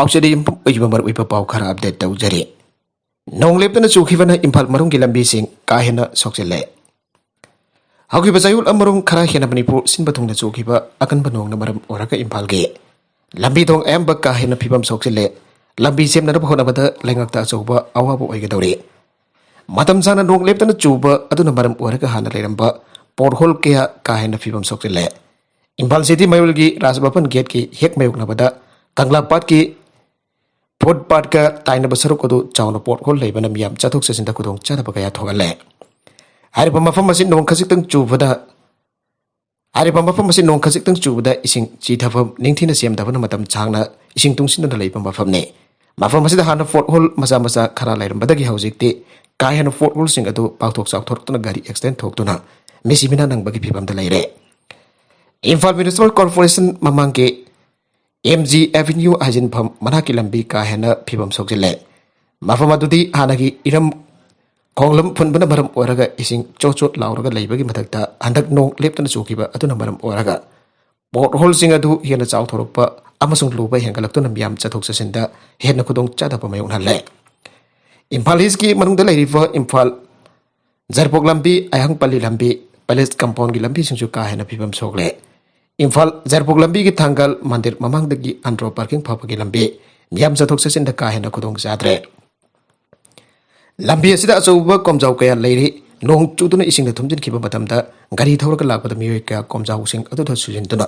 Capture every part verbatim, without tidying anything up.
ꯑꯣꯛꯆꯔꯤ ꯌꯨꯝꯐꯝ ꯑꯣꯏꯕ ꯃꯔꯨꯑꯣꯏꯕ ꯄꯥꯎ ꯈꯔ update ꯇꯧꯖꯔꯤ꯫ ꯅꯣꯡ ꯂꯦꯞꯇꯅ ꯆꯨꯈꯤꯕꯅ ꯏꯝꯐꯥꯜ ꯃꯅꯨꯡꯒꯤ ꯂꯝꯕꯤꯁꯤꯡ ꯀꯥ ꯍꯦꯟꯅ ꯁꯣꯛꯆꯤꯜꯂꯦ꯫ ꯍꯧꯈꯤꯕ ꯆꯌꯣꯜ ꯑꯃꯔꯣꯝ ꯈꯔ ꯍꯦꯟꯅ ꯃꯅꯤꯄꯨꯔ ꯁꯤꯟꯕ ꯊꯨꯡꯅ ꯆꯨꯈꯤꯕ ꯑꯀꯟꯕ ꯅꯣꯡꯅ ꯃꯔꯝ ꯑꯣꯏꯔꯒ ꯏꯝꯐꯥꯜꯒꯤ ꯂꯝꯕꯤ ꯊꯣꯡ ꯑꯌꯥꯝꯕ ꯀꯥ ꯍꯦꯟꯅ ꯐꯤꯕꯝ ꯁꯣꯛꯆꯤꯜꯂꯦ꯫ ꯂꯝꯕꯤ ꯁꯦꯝꯅꯅꯕ ꯍꯣꯠꯅꯕꯗ ꯂꯩꯉꯥꯛꯇ ꯑꯆꯧꯕ ꯑꯋꯥꯕ ꯑꯣꯏꯒꯗꯧꯔꯤ꯫ ꯃꯇꯝ ꯁꯥꯡꯅ ꯅꯣꯡ ꯂꯦꯞꯇꯅ ꯆꯨꯕ ꯑꯗꯨꯅ ꯃꯔꯝ ꯑꯣꯏꯔꯒ ꯍꯥꯟꯅ ꯂꯩꯔꯝꯕ pothole ꯀꯌꯥ ꯀꯥ ꯍꯦꯟꯅ ꯐꯤꯕꯝ ꯁꯣꯛꯆꯤꯜꯂꯦ꯫ ꯏꯝꯐꯥꯜ ꯁꯤꯇꯤ ꯃꯌꯣꯜꯒꯤ ꯔꯥꯖ ꯚꯕꯟ ꯒꯦꯠꯀꯤ ꯍꯦꯛ ꯃꯥꯌꯣꯛꯅꯕꯗ ꯀꯪꯂꯥ ꯄꯥꯠꯀꯤ ꯐꯨꯠ ꯄꯥꯠꯀ ꯇꯥꯏꯅꯕ ꯁꯔꯨꯛ ꯑꯗꯨ ꯆꯥꯎꯅ pothole ꯂꯩꯕꯅ ꯃꯤꯌꯥꯝ ꯆꯠꯊꯣꯛ ꯆꯠꯁꯤꯟꯗ ꯈꯨꯗꯣꯡ ꯆꯥꯗꯕ ꯀꯌꯥ ꯊꯣꯛꯍꯜꯂꯦ꯫ ꯍꯥꯏꯔꯤꯕ ꯃꯐꯝ ꯑꯁꯤ ꯅꯣꯡ ꯈꯖꯤꯛꯇꯪ ꯆꯨꯕꯗ ꯍꯥꯏꯔꯤꯕ ꯃꯐꯝ ꯑꯁꯤ ꯅꯣꯡ ꯈꯖꯤꯛꯇꯪ ꯆꯨꯕꯗ ꯏꯁꯤꯡ ꯆꯤꯊꯐꯝ ꯅꯤꯡꯊꯤꯅ ꯁꯦꯝꯗꯕꯅ ꯃꯇꯝ ꯁꯥꯡꯅ ꯏꯁꯤꯡ ꯇꯨꯡꯁꯤꯟꯗꯨꯅ ꯂꯩꯕ ꯃꯐꯝꯅꯤ꯫ ꯃꯐꯝ ꯑꯁꯤꯗ ꯍꯥꯟꯅ pothole ꯃꯆꯥ ꯃꯆꯥ ꯈꯔ ꯂꯩꯔꯝꯕꯗꯒꯤ ꯍꯧꯖꯤꯛꯇꯤ ꯀꯥ ꯍꯦꯟꯅ potholeꯁꯤꯡ ꯑꯗꯨ ꯄꯥꯛꯊꯣꯛ ꯆꯥꯎꯊꯣꯔꯛꯇꯨꯅ ꯒꯥꯔꯤ accident ꯊꯣꯛꯇꯨꯅ ꯃꯤꯁꯤ ꯃꯤꯅꯥ ꯅꯪꯕꯒꯤ ꯐꯤꯕꯝꯗ ꯂꯩꯔꯦ꯫ ꯏꯝꯐꯥꯜ Municipal Corporation ꯃꯃꯥꯡꯒꯤ M G Avenue ꯍꯥꯏꯖꯤꯟꯐꯝ ꯃꯅꯥꯛꯀꯤ ꯂꯝꯕꯤ ꯀꯥ ꯍꯦꯟꯅ ꯐꯤꯕꯝ ꯁꯣꯛꯆꯤꯜꯂꯦ꯫ ꯃꯐꯝ ꯑꯗꯨꯗꯤ ꯍꯥꯟꯅꯒꯤ ꯏꯔꯝ ꯈꯣꯡꯂꯝ ꯐꯨꯟꯕꯅ ꯃꯔꯝ ꯑꯣꯏꯔꯒ ꯏꯁꯤꯡ ꯆꯣꯠ ꯆꯣꯠ ꯂꯥꯎꯔꯒ ꯂꯩꯕꯒꯤ ꯃꯊꯛꯇ ꯍꯟꯗꯛ ꯅꯣꯡ ꯂꯦꯞꯇꯅ ꯆꯨꯈꯤꯕ ꯑꯗꯨꯅ ꯃꯔꯝ ꯑꯣꯏꯔꯒ potholeꯁꯤꯡ ꯑꯗꯨ ꯍꯦꯟꯅ ꯆꯥꯎꯊꯣꯔꯛꯄ ꯑꯃꯁꯨꯡ ꯂꯨꯕ ꯍꯦꯟꯒꯠꯂꯛꯇꯨꯅ ꯃꯤꯌꯥꯝ ꯆꯠꯊꯣꯛ ꯆꯠꯁꯤꯟꯗ ꯍꯦꯟꯅ ꯈꯨꯗꯣꯡ ꯆꯥꯗꯕ ꯃꯥꯌꯣꯛꯅꯍꯜꯂꯦ꯫ ꯏꯝꯐꯥꯜ Eastꯀꯤ ꯃꯅꯨꯡꯗ ꯂꯩꯔꯤꯕ ꯏꯝꯐꯥꯜ ꯖꯔꯄꯣꯛ ꯂꯝꯕꯤ, ꯑꯌꯥꯡꯄꯜꯂꯤ ꯂꯝꯕꯤ, Palace compoundꯒꯤ ꯂꯝꯕꯤꯁꯤꯡꯁꯨ ꯀꯥ ꯍꯦꯟꯅ ꯐꯤꯕꯝ ꯁꯣꯛꯂꯦ꯫ ꯏꯝꯐꯥꯜ ꯖꯔꯄꯣꯛ ꯂꯝꯕꯤꯒꯤ ꯊꯥꯡꯒꯜ ꯃꯟꯗꯤꯔ ꯃꯃꯥꯡꯗꯒꯤ ꯑꯟꯗ꯭ꯔꯣ parking ꯐꯥꯎꯕꯒꯤ ꯂꯝꯕꯤ ꯃꯤꯌꯥꯝ ꯆꯠꯊꯣꯛ ꯆꯠꯁꯤꯟꯗ ꯀꯥ ꯍꯦꯟꯅ ꯈꯨꯗꯣꯡ ꯆꯥꯗ꯭ꯔꯦ꯫ ꯂꯝꯕꯤ ꯑꯁꯤꯗ ꯑꯆꯧꯕ ꯀꯣꯝꯖꯥꯎ ꯀꯌꯥ ꯂꯩꯔꯤ꯫ ꯅꯣꯡ ꯆꯨꯗꯨꯅ ꯏꯁꯤꯡꯅ ꯊꯨꯝꯖꯤꯟꯈꯤꯕ ꯃꯇꯝꯗ ꯒꯥꯔꯤ ꯊꯧꯔꯒ ꯂꯥꯛꯄꯗ ꯃꯤꯑꯣꯏ ꯀꯌꯥ ꯀꯣꯝꯖꯥꯎꯁꯤꯡ ꯑꯗꯨꯗ ꯁꯨꯖꯤꯟꯗꯨꯅ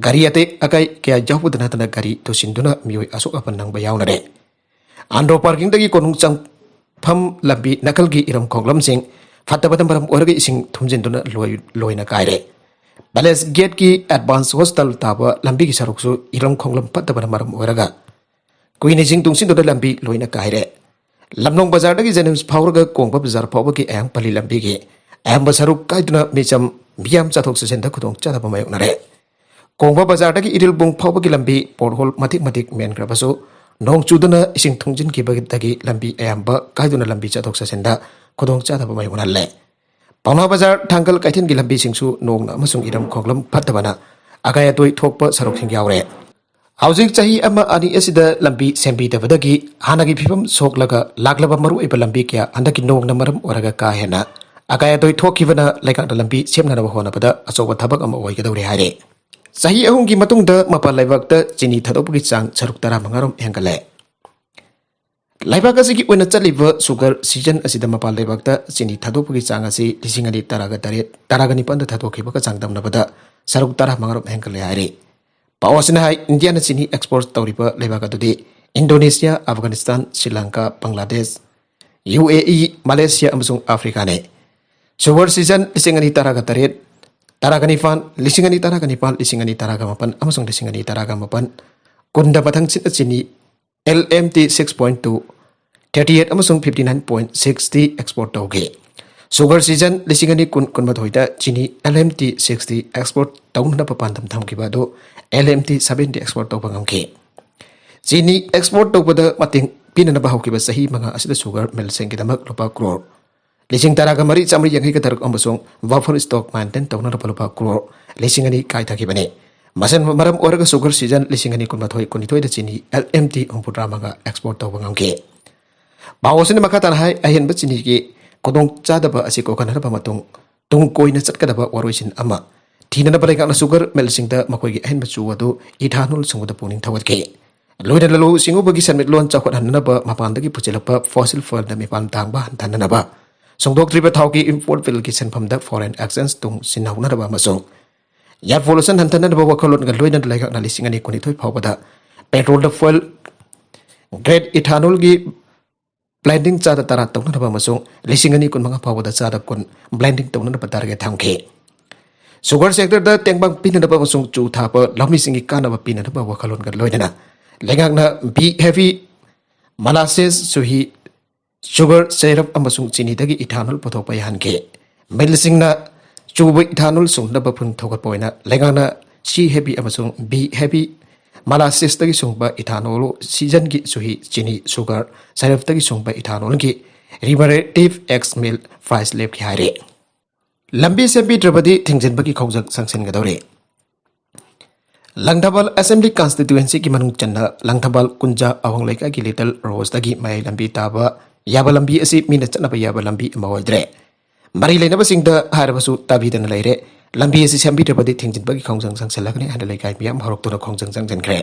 ꯒꯥꯔꯤ ꯑꯇꯦꯛ ꯑꯀꯥꯏ ꯀꯌꯥ ꯌꯥꯎꯕꯗ ꯅꯠꯇꯅ ꯒꯥꯔꯤ ꯇꯨꯁꯤꯟꯗꯨꯅ ꯃꯤꯑꯣꯏ ꯑꯁꯣꯛ ꯑꯄꯟ ꯅꯪꯕ ꯌꯥꯎꯅꯔꯦ꯫ ꯑꯟꯗ꯭ꯔꯣ parkingꯗꯒꯤ ꯀꯣꯅꯨꯡ ꯆꯪꯐꯝ ꯂꯝꯕꯤ ꯅꯥꯀꯜꯒꯤ ꯏꯔꯝ ꯈꯣꯡꯂꯝꯁꯤꯡ ꯐꯠꯇꯕꯅ ꯃꯔꯝ ꯑꯣꯏꯔꯒ ꯏꯁꯤꯡ ꯊꯨꯝꯖꯤꯟꯗꯨꯅ ꯂꯣꯏ-, ꯂꯣꯏꯅ ꯀꯥꯏꯔꯦ꯫ Palace gateꯀꯤ Advance Hospital ꯇꯥꯕ ꯂꯝꯕꯤꯒꯤ ꯁꯔꯨꯛꯁꯨ ꯏꯔꯝ ꯈꯣꯡꯂꯝ ꯐꯠꯇꯕꯅ ꯃꯔꯝ ꯑꯣꯏꯔꯒ ꯀꯨꯏꯅ ꯏꯁꯤꯡ ꯇꯨꯡꯁꯤꯟꯗꯨꯅ ꯂꯝꯕꯤ ꯂꯣꯏꯅ ꯀꯥꯏꯔꯦ꯫ ꯂꯝꯂꯣꯡ ꯕꯖꯥꯔꯗꯒꯤ JNIMS ꯐꯥꯎꯔꯒ ꯀꯣꯡꯕ ꯕꯖꯥꯔ ꯐꯥꯎꯕꯒꯤ ꯑꯌꯥꯡ ꯄꯜꯂꯤ ꯂꯝꯕꯤꯒꯤ ꯑꯌꯥꯝꯕ ꯁꯔꯨꯛ ꯀꯥꯏꯗꯨꯅ ꯃꯤꯆꯝ, ꯃꯤꯌꯥꯝ ꯆꯠꯊꯣꯛ ꯆꯠꯁꯤꯟꯗ ꯈꯨꯗꯣꯡ ꯆꯥꯗꯕ ꯃꯥꯌꯣꯛꯅꯔꯦ꯫ ꯀꯣꯡꯕ ꯕꯖꯥꯔꯗꯒꯤ ꯏꯔꯤꯜꯕꯨꯡ ꯐꯥꯎꯕꯒꯤ ꯂꯝꯕꯤ pothole ꯃꯇꯤꯛ ꯃꯇꯤꯛ ꯃꯦꯟꯈ꯭ꯔꯕꯁꯨ ꯅꯣꯡ ꯆꯨꯗꯨꯅ ꯏꯁꯤꯡ ꯊꯨꯝꯖꯤꯟꯈꯤꯕꯗꯒꯤ ꯂꯝꯕꯤ ꯑꯌꯥꯝꯕ ꯀꯥꯏꯗꯨꯅ ꯂꯝꯕꯤ ꯆꯠꯊꯣꯛ ꯆꯠꯁꯤꯟꯗ ꯈꯨꯗꯣꯡ ꯆꯥꯗꯕ ꯃꯥꯌꯣꯛꯅꯍꯜꯂꯦ꯫ ꯄꯥꯎꯅꯥ ꯕꯖꯥꯔ ꯊꯥꯡꯒꯜ ꯀꯩꯊꯦꯜꯒꯤ ꯂꯝꯕꯤꯁꯤꯡꯁꯨ ꯅꯣꯡꯅ ꯑꯃꯁꯨꯡ ꯏꯔꯝ ꯈꯣꯡꯂꯝ ꯐꯠꯇꯕꯅ ꯑꯀꯥꯏ ꯑꯇꯣꯏ ꯊꯣꯛꯄ ꯁꯔꯨꯛꯁꯤꯡ ꯌꯥꯎꯔꯦ꯫ ꯍꯧꯖꯤꯛ ꯆꯍꯤ ꯑꯃ ꯑꯅꯤ ꯑꯁꯤꯗ ꯂꯝꯕꯤ ꯁꯦꯝꯕꯤꯗꯕꯗꯒꯤ ꯍꯥꯟꯅꯒꯤ ꯐꯤꯕꯝ ꯁꯣꯛꯂꯒ ꯂꯥꯛꯂꯕ ꯃꯔꯨꯑꯣꯏꯕ ꯂꯝꯕꯤ ꯀꯌꯥ ꯍꯟꯗꯛꯀꯤ ꯅꯣꯡꯅ ꯃꯔꯝ ꯑꯣꯏꯔꯒ ꯀꯥ ꯍꯦꯟꯅ ꯑꯀꯥꯏ ꯑꯇꯣꯏ ꯊꯣꯛꯈꯤꯕꯅ ꯂꯩꯉꯥꯛꯅ ꯂꯝꯕꯤ ꯁꯦꯝꯅꯅꯕ ꯍꯣꯠꯅꯕꯗ ꯑꯆꯧꯕ ꯊꯕꯛ ꯑꯃ ꯑꯣꯏꯒꯗꯧꯔꯦ ꯍꯥꯏꯔꯦ꯫ ꯆꯍꯤ ꯑꯍꯨꯝꯒꯤ ꯃꯇꯨꯡꯗ ꯃꯄꯥꯟ ꯂꯩꯕꯥꯛꯇ ꯆꯤꯅꯤ ꯊꯥꯗꯣꯛꯄꯒꯤ ꯆꯥꯡ ꯁꯔꯨꯛ ꯇꯔꯥꯃꯉꯥ ꯔꯣꯝ ꯍꯦꯟꯒꯠꯂꯦ꯫ ꯂꯩꯕꯥꯛ ꯑꯁꯤꯒꯤ ꯑꯣꯏꯅ ꯆꯠꯂꯤꯕ sugar season ꯑꯁꯤꯗ ꯃꯄꯥꯟ ꯂꯩꯕꯥꯛꯇ ꯆꯤꯅꯤ ꯊꯥꯗꯣꯛꯄꯒꯤ ꯆꯥꯡ ꯑꯁꯤ ꯂꯤꯁꯤꯡ ꯑꯅꯤ ꯇꯔꯥꯒ ꯇꯔꯦꯠ, ꯇꯔꯥꯒ ꯅꯤꯄꯥꯟꯗ ꯊꯥꯗꯣꯛꯈꯤꯕꯒ ꯆꯥꯡꯗꯝꯅꯕꯗ ꯁꯔꯨꯛ ꯇꯔꯥꯃꯉꯥ ꯔꯣꯝ ꯍꯦꯟꯒꯠꯂꯦ ꯍꯥꯏꯔꯤ꯫ ꯄꯥꯎ ꯑꯁꯤꯅ ꯍꯥꯏ, ꯏꯟꯗꯤꯌꯥꯅ ꯆꯤꯅꯤ export ꯇꯧꯔꯤꯕ ꯂꯩꯕꯥꯛ ꯑꯗꯨꯗꯤ ꯏꯟꯗꯣꯅꯦꯁꯤꯌꯥ, ꯑꯐꯒꯥꯅꯤꯁꯇꯥꯟ, ꯁ꯭ꯔꯤ ꯂꯪꯀꯥ, ꯕꯪꯒ꯭ꯂꯥꯗꯦꯁ, ꯌꯨ ꯑꯦ ꯏ, ꯃꯂꯦꯁꯤꯌꯥ ꯑꯃꯁꯨꯡ ꯑꯐ꯭ꯔꯤꯀꯥꯅꯤ꯫ Sugar season ꯂꯤꯁꯤꯡ ꯑꯅꯤ ꯇꯔꯥꯒ ꯇꯔꯦꯠ, ꯇꯔꯥꯒ ꯅꯤꯄꯥꯟ, ꯂꯤꯁꯤꯡ ꯑꯅꯤ ꯇꯔꯥꯒ ꯅꯤꯄꯥꯟ, ꯂꯤꯁꯤꯡ ꯑꯅꯤ ꯇꯔꯥꯒ ꯃꯥꯄꯟ ꯑꯃꯁꯨꯡ ꯂꯤꯁꯤꯡ ꯑꯅꯤ ꯇꯔꯥꯒ ꯃꯥꯄꯟ ꯀꯨꯟꯗ ꯃꯊꯪ ꯁꯤꯠꯅ ꯆꯤꯅꯤ L M T six point two, thirty eight ꯑꯃꯁꯨꯡ fifty nine point sixty export ꯇꯧꯈꯤ꯫ Sugar season ꯂꯤꯁꯤꯡ ꯑꯅꯤ ꯀꯨꯟ ꯀꯨꯟꯃꯥꯊꯣꯏꯗ ꯆꯤꯅꯤ L M T sixty export ꯇꯧꯅꯅꯕ ꯄꯥꯟꯗꯝ ꯊꯝꯈꯤꯕ ꯑꯗꯨ L M T seventy export ꯇꯧꯕ ꯉꯝꯈꯤ꯫ ꯆꯤꯅꯤ export ꯇꯧꯕꯗ ꯃꯇꯦꯡ ꯄꯤꯅꯅꯕ ꯍꯧꯈꯤꯕ ꯆꯍꯤ ꯃꯉꯥ ꯑꯁꯤꯗ sugar millꯁꯤꯡꯒꯤꯗꯃꯛ ꯂꯨꯄꯥ ꯀ꯭ꯔꯣꯔ ꯂꯤꯁꯤꯡ ꯇꯔꯥꯒ ꯃꯔꯤ ꯆꯥꯃꯔꯤ ꯌꯥꯡꯈꯩꯒ ꯇꯔꯨꯛ ꯑꯃꯁꯨꯡ buffer stock maintain ꯇꯧꯅꯅꯕ ꯂꯨꯄꯥ ꯀ꯭ꯔꯣꯔ ꯂꯤꯁꯤꯡ ꯑꯅꯤ ꯀꯥꯏꯊꯈꯤꯕꯅꯤ꯫ ꯃꯁꯤꯅ ꯃꯔꯝ ꯑꯣꯏꯔꯒ sugar season ꯂꯤꯁꯤꯡ ꯑꯅꯤ ꯀꯨꯟꯃꯥꯊꯣꯏ ꯀꯨꯟꯅꯤꯊꯣꯏꯗ ꯆꯤꯅꯤ L M T ꯍꯨꯝꯐꯨꯇꯔꯥ ꯃꯉꯥ export ꯇꯧꯕ ꯉꯝꯈꯤ꯫ ꯄꯥꯎ ꯑꯁꯤꯅ ꯃꯈꯥ ꯇꯥꯅ ꯍꯥꯏ, ꯑꯍꯦꯟꯕ ꯆꯤꯅꯤꯒꯤ ꯈꯨꯗꯣꯡꯆꯥꯗꯕ ꯑꯁꯤ ꯀꯣꯛꯍꯟꯅꯕ ꯃꯇꯨꯡ ꯇꯨꯡ ꯀꯣꯏꯅ ꯆꯠꯀꯗꯕ ꯋꯥꯔꯣꯏꯁꯤꯟ ꯑꯃ ꯊꯤꯅꯅꯕ ꯂꯩꯉꯥꯛꯅ sugar millꯁꯤꯡꯗ ꯃꯈꯣꯏꯒꯤ ꯑꯍꯦꯟꯕ ꯆꯨ ꯑꯗꯨ ethanol ꯁꯨꯡꯕꯗ ꯄꯨꯛꯅꯤꯡ ꯊꯧꯒꯠꯈꯤ꯫ ꯂꯣꯏꯅꯅ ꯂꯧꯎ ꯁꯤꯡꯎꯕꯒꯤ ꯁꯦꯟꯃꯤꯠꯂꯣꯟ ꯆꯥꯎꯈꯠꯍꯟꯅꯅꯕ ꯃꯄꯥꯟꯗꯒꯤ ꯄꯨꯁꯤꯜꯂꯛꯄ fossil fuelꯗ ꯃꯤꯄꯥꯟ ꯇꯥꯡꯕ ꯍꯟꯊꯅꯅꯕ, ꯁꯨꯡꯗꯣꯛꯇ꯭ꯔꯤꯕ ꯊꯥꯎꯒꯤ import billꯒꯤ ꯁꯦꯟꯐꯝꯗ foreign exchange ꯇꯨꯡꯁꯤꯟꯍꯧꯅꯅꯕ ꯑꯃꯁꯨꯡ air pollution ꯍꯟꯊꯅꯅꯕ ꯋꯥꯈꯜꯂꯣꯟꯒ ꯂꯣꯏꯅꯅ ꯂꯩꯉꯥꯛꯅ ꯂꯤꯁꯤꯡ ꯑꯅꯤ ꯀꯨꯟꯅꯤꯊꯣꯏ ꯐꯥꯎꯕꯗ petrolꯗ fuel grade ethanolꯒꯤ blending ꯆꯥꯗ ꯇꯔꯥ ꯇꯧꯅꯅꯕ ꯑꯃꯁꯨꯡ ꯂꯤꯁꯤꯡ ꯑꯅꯤ ꯀꯨꯟꯃꯉꯥ ꯐꯥꯎꯕꯗ ꯆꯥꯗ ꯀꯨꯟ blending ꯇꯧꯅꯅꯕ target ꯊꯝꯈꯤ꯫ Sugar sectorꯗ ꯇꯦꯡꯕꯥꯡ ꯄꯤꯅꯅꯕ ꯑꯃꯁꯨꯡ ꯆꯨ ꯊꯥꯕ ꯂꯧꯃꯤꯁꯤꯡꯒꯤ ꯀꯥꯟꯅꯕ ꯄꯤꯅꯅꯕ ꯋꯥꯈꯜꯂꯣꯟꯒ ꯂꯣꯏꯅꯅ ꯂꯩꯉꯥꯛꯅ B heavy, molasses, ꯆꯨꯍꯤ, sugar syrup ꯑꯃꯁꯨꯡ ꯆꯤꯅꯤꯗꯒꯤ ethanol ꯄꯨꯊꯣꯛꯄ ꯌꯥꯍꯟꯈꯤ꯫ Millꯁꯤꯡꯅ ꯆꯨꯕ ethanol ꯁꯨꯡꯅꯕ ꯄꯨꯛꯅꯤꯡ ꯊꯧꯒꯠꯄ ꯑꯣꯏꯅ ꯂꯩꯉꯥꯛꯅ C heavy ꯑꯃꯁꯨꯡ B heavy, molasses ꯇꯒꯤ ꯁꯨꯡꯕ ethanol, seasonꯒꯤ ꯆꯨꯍꯤ, ꯆꯤꯅꯤ, sugar syrupꯇꯒꯤ ꯁꯨꯡꯕ ethanolꯒꯤ remunerative ex mill price ꯂꯦꯞꯈꯤ ꯍꯥꯏꯔꯤ꯫ ꯂꯝꯕꯤ ꯁꯦꯝꯕꯤꯗ꯭ꯔꯕꯗꯤ ꯊꯤꯡꯖꯤꯟꯕꯒꯤ ꯈꯣꯡꯖꯪ ꯆꯪꯁꯤꯟꯒꯗꯧꯔꯤ꯫ ꯂꯪꯊꯕꯥꯜ ꯑꯦꯁꯦꯝꯕ꯭ꯂꯤ ꯀꯟꯁꯇꯤꯇ꯭ꯋꯦꯟꯁꯤꯒꯤ ꯃꯅꯨꯡ ꯆꯟꯅ ꯂꯪꯊꯕꯥꯜ ꯀꯨꯟꯖꯥ ꯑꯋꯥꯡ ꯂꯩꯀꯥꯏꯒꯤ ꯂꯤꯇꯜ ꯔꯣꯁꯇꯒꯤ ꯃꯌꯥꯏ ꯂꯝꯕꯤ ꯇꯥꯕ ꯌꯥꯕ ꯂꯝꯕꯤ ꯑꯁꯤ ꯃꯤꯅ ꯆꯠꯅꯕ ꯌꯥꯕ ꯂꯝꯕꯤ ꯑꯃ ꯑꯣꯏꯗ꯭ꯔꯦ꯫ ꯃꯔꯤ ꯂꯩꯅꯕꯁꯤꯡꯗ ꯍꯥꯏꯔꯕꯁꯨ ꯇꯥꯕꯤꯗꯅ ꯂꯩꯔꯦ꯫ ꯂꯝꯕꯤ ꯑꯁꯤ ꯁꯦꯝꯕꯤꯗ꯭ꯔꯕꯗꯤ ꯊꯤꯡꯖꯤꯟꯕꯒꯤ ꯈꯣꯡꯖꯪ ꯆꯪꯁꯤꯜꯂꯒꯅꯤ ꯍꯥꯏꯅ ꯂꯩꯀꯥꯏ ꯃꯤꯌꯥꯝ ꯍꯧꯔꯛꯇꯨꯅ ꯈꯣꯡꯖꯪ ꯆꯪꯁꯤꯟꯈ꯭ꯔꯦ꯫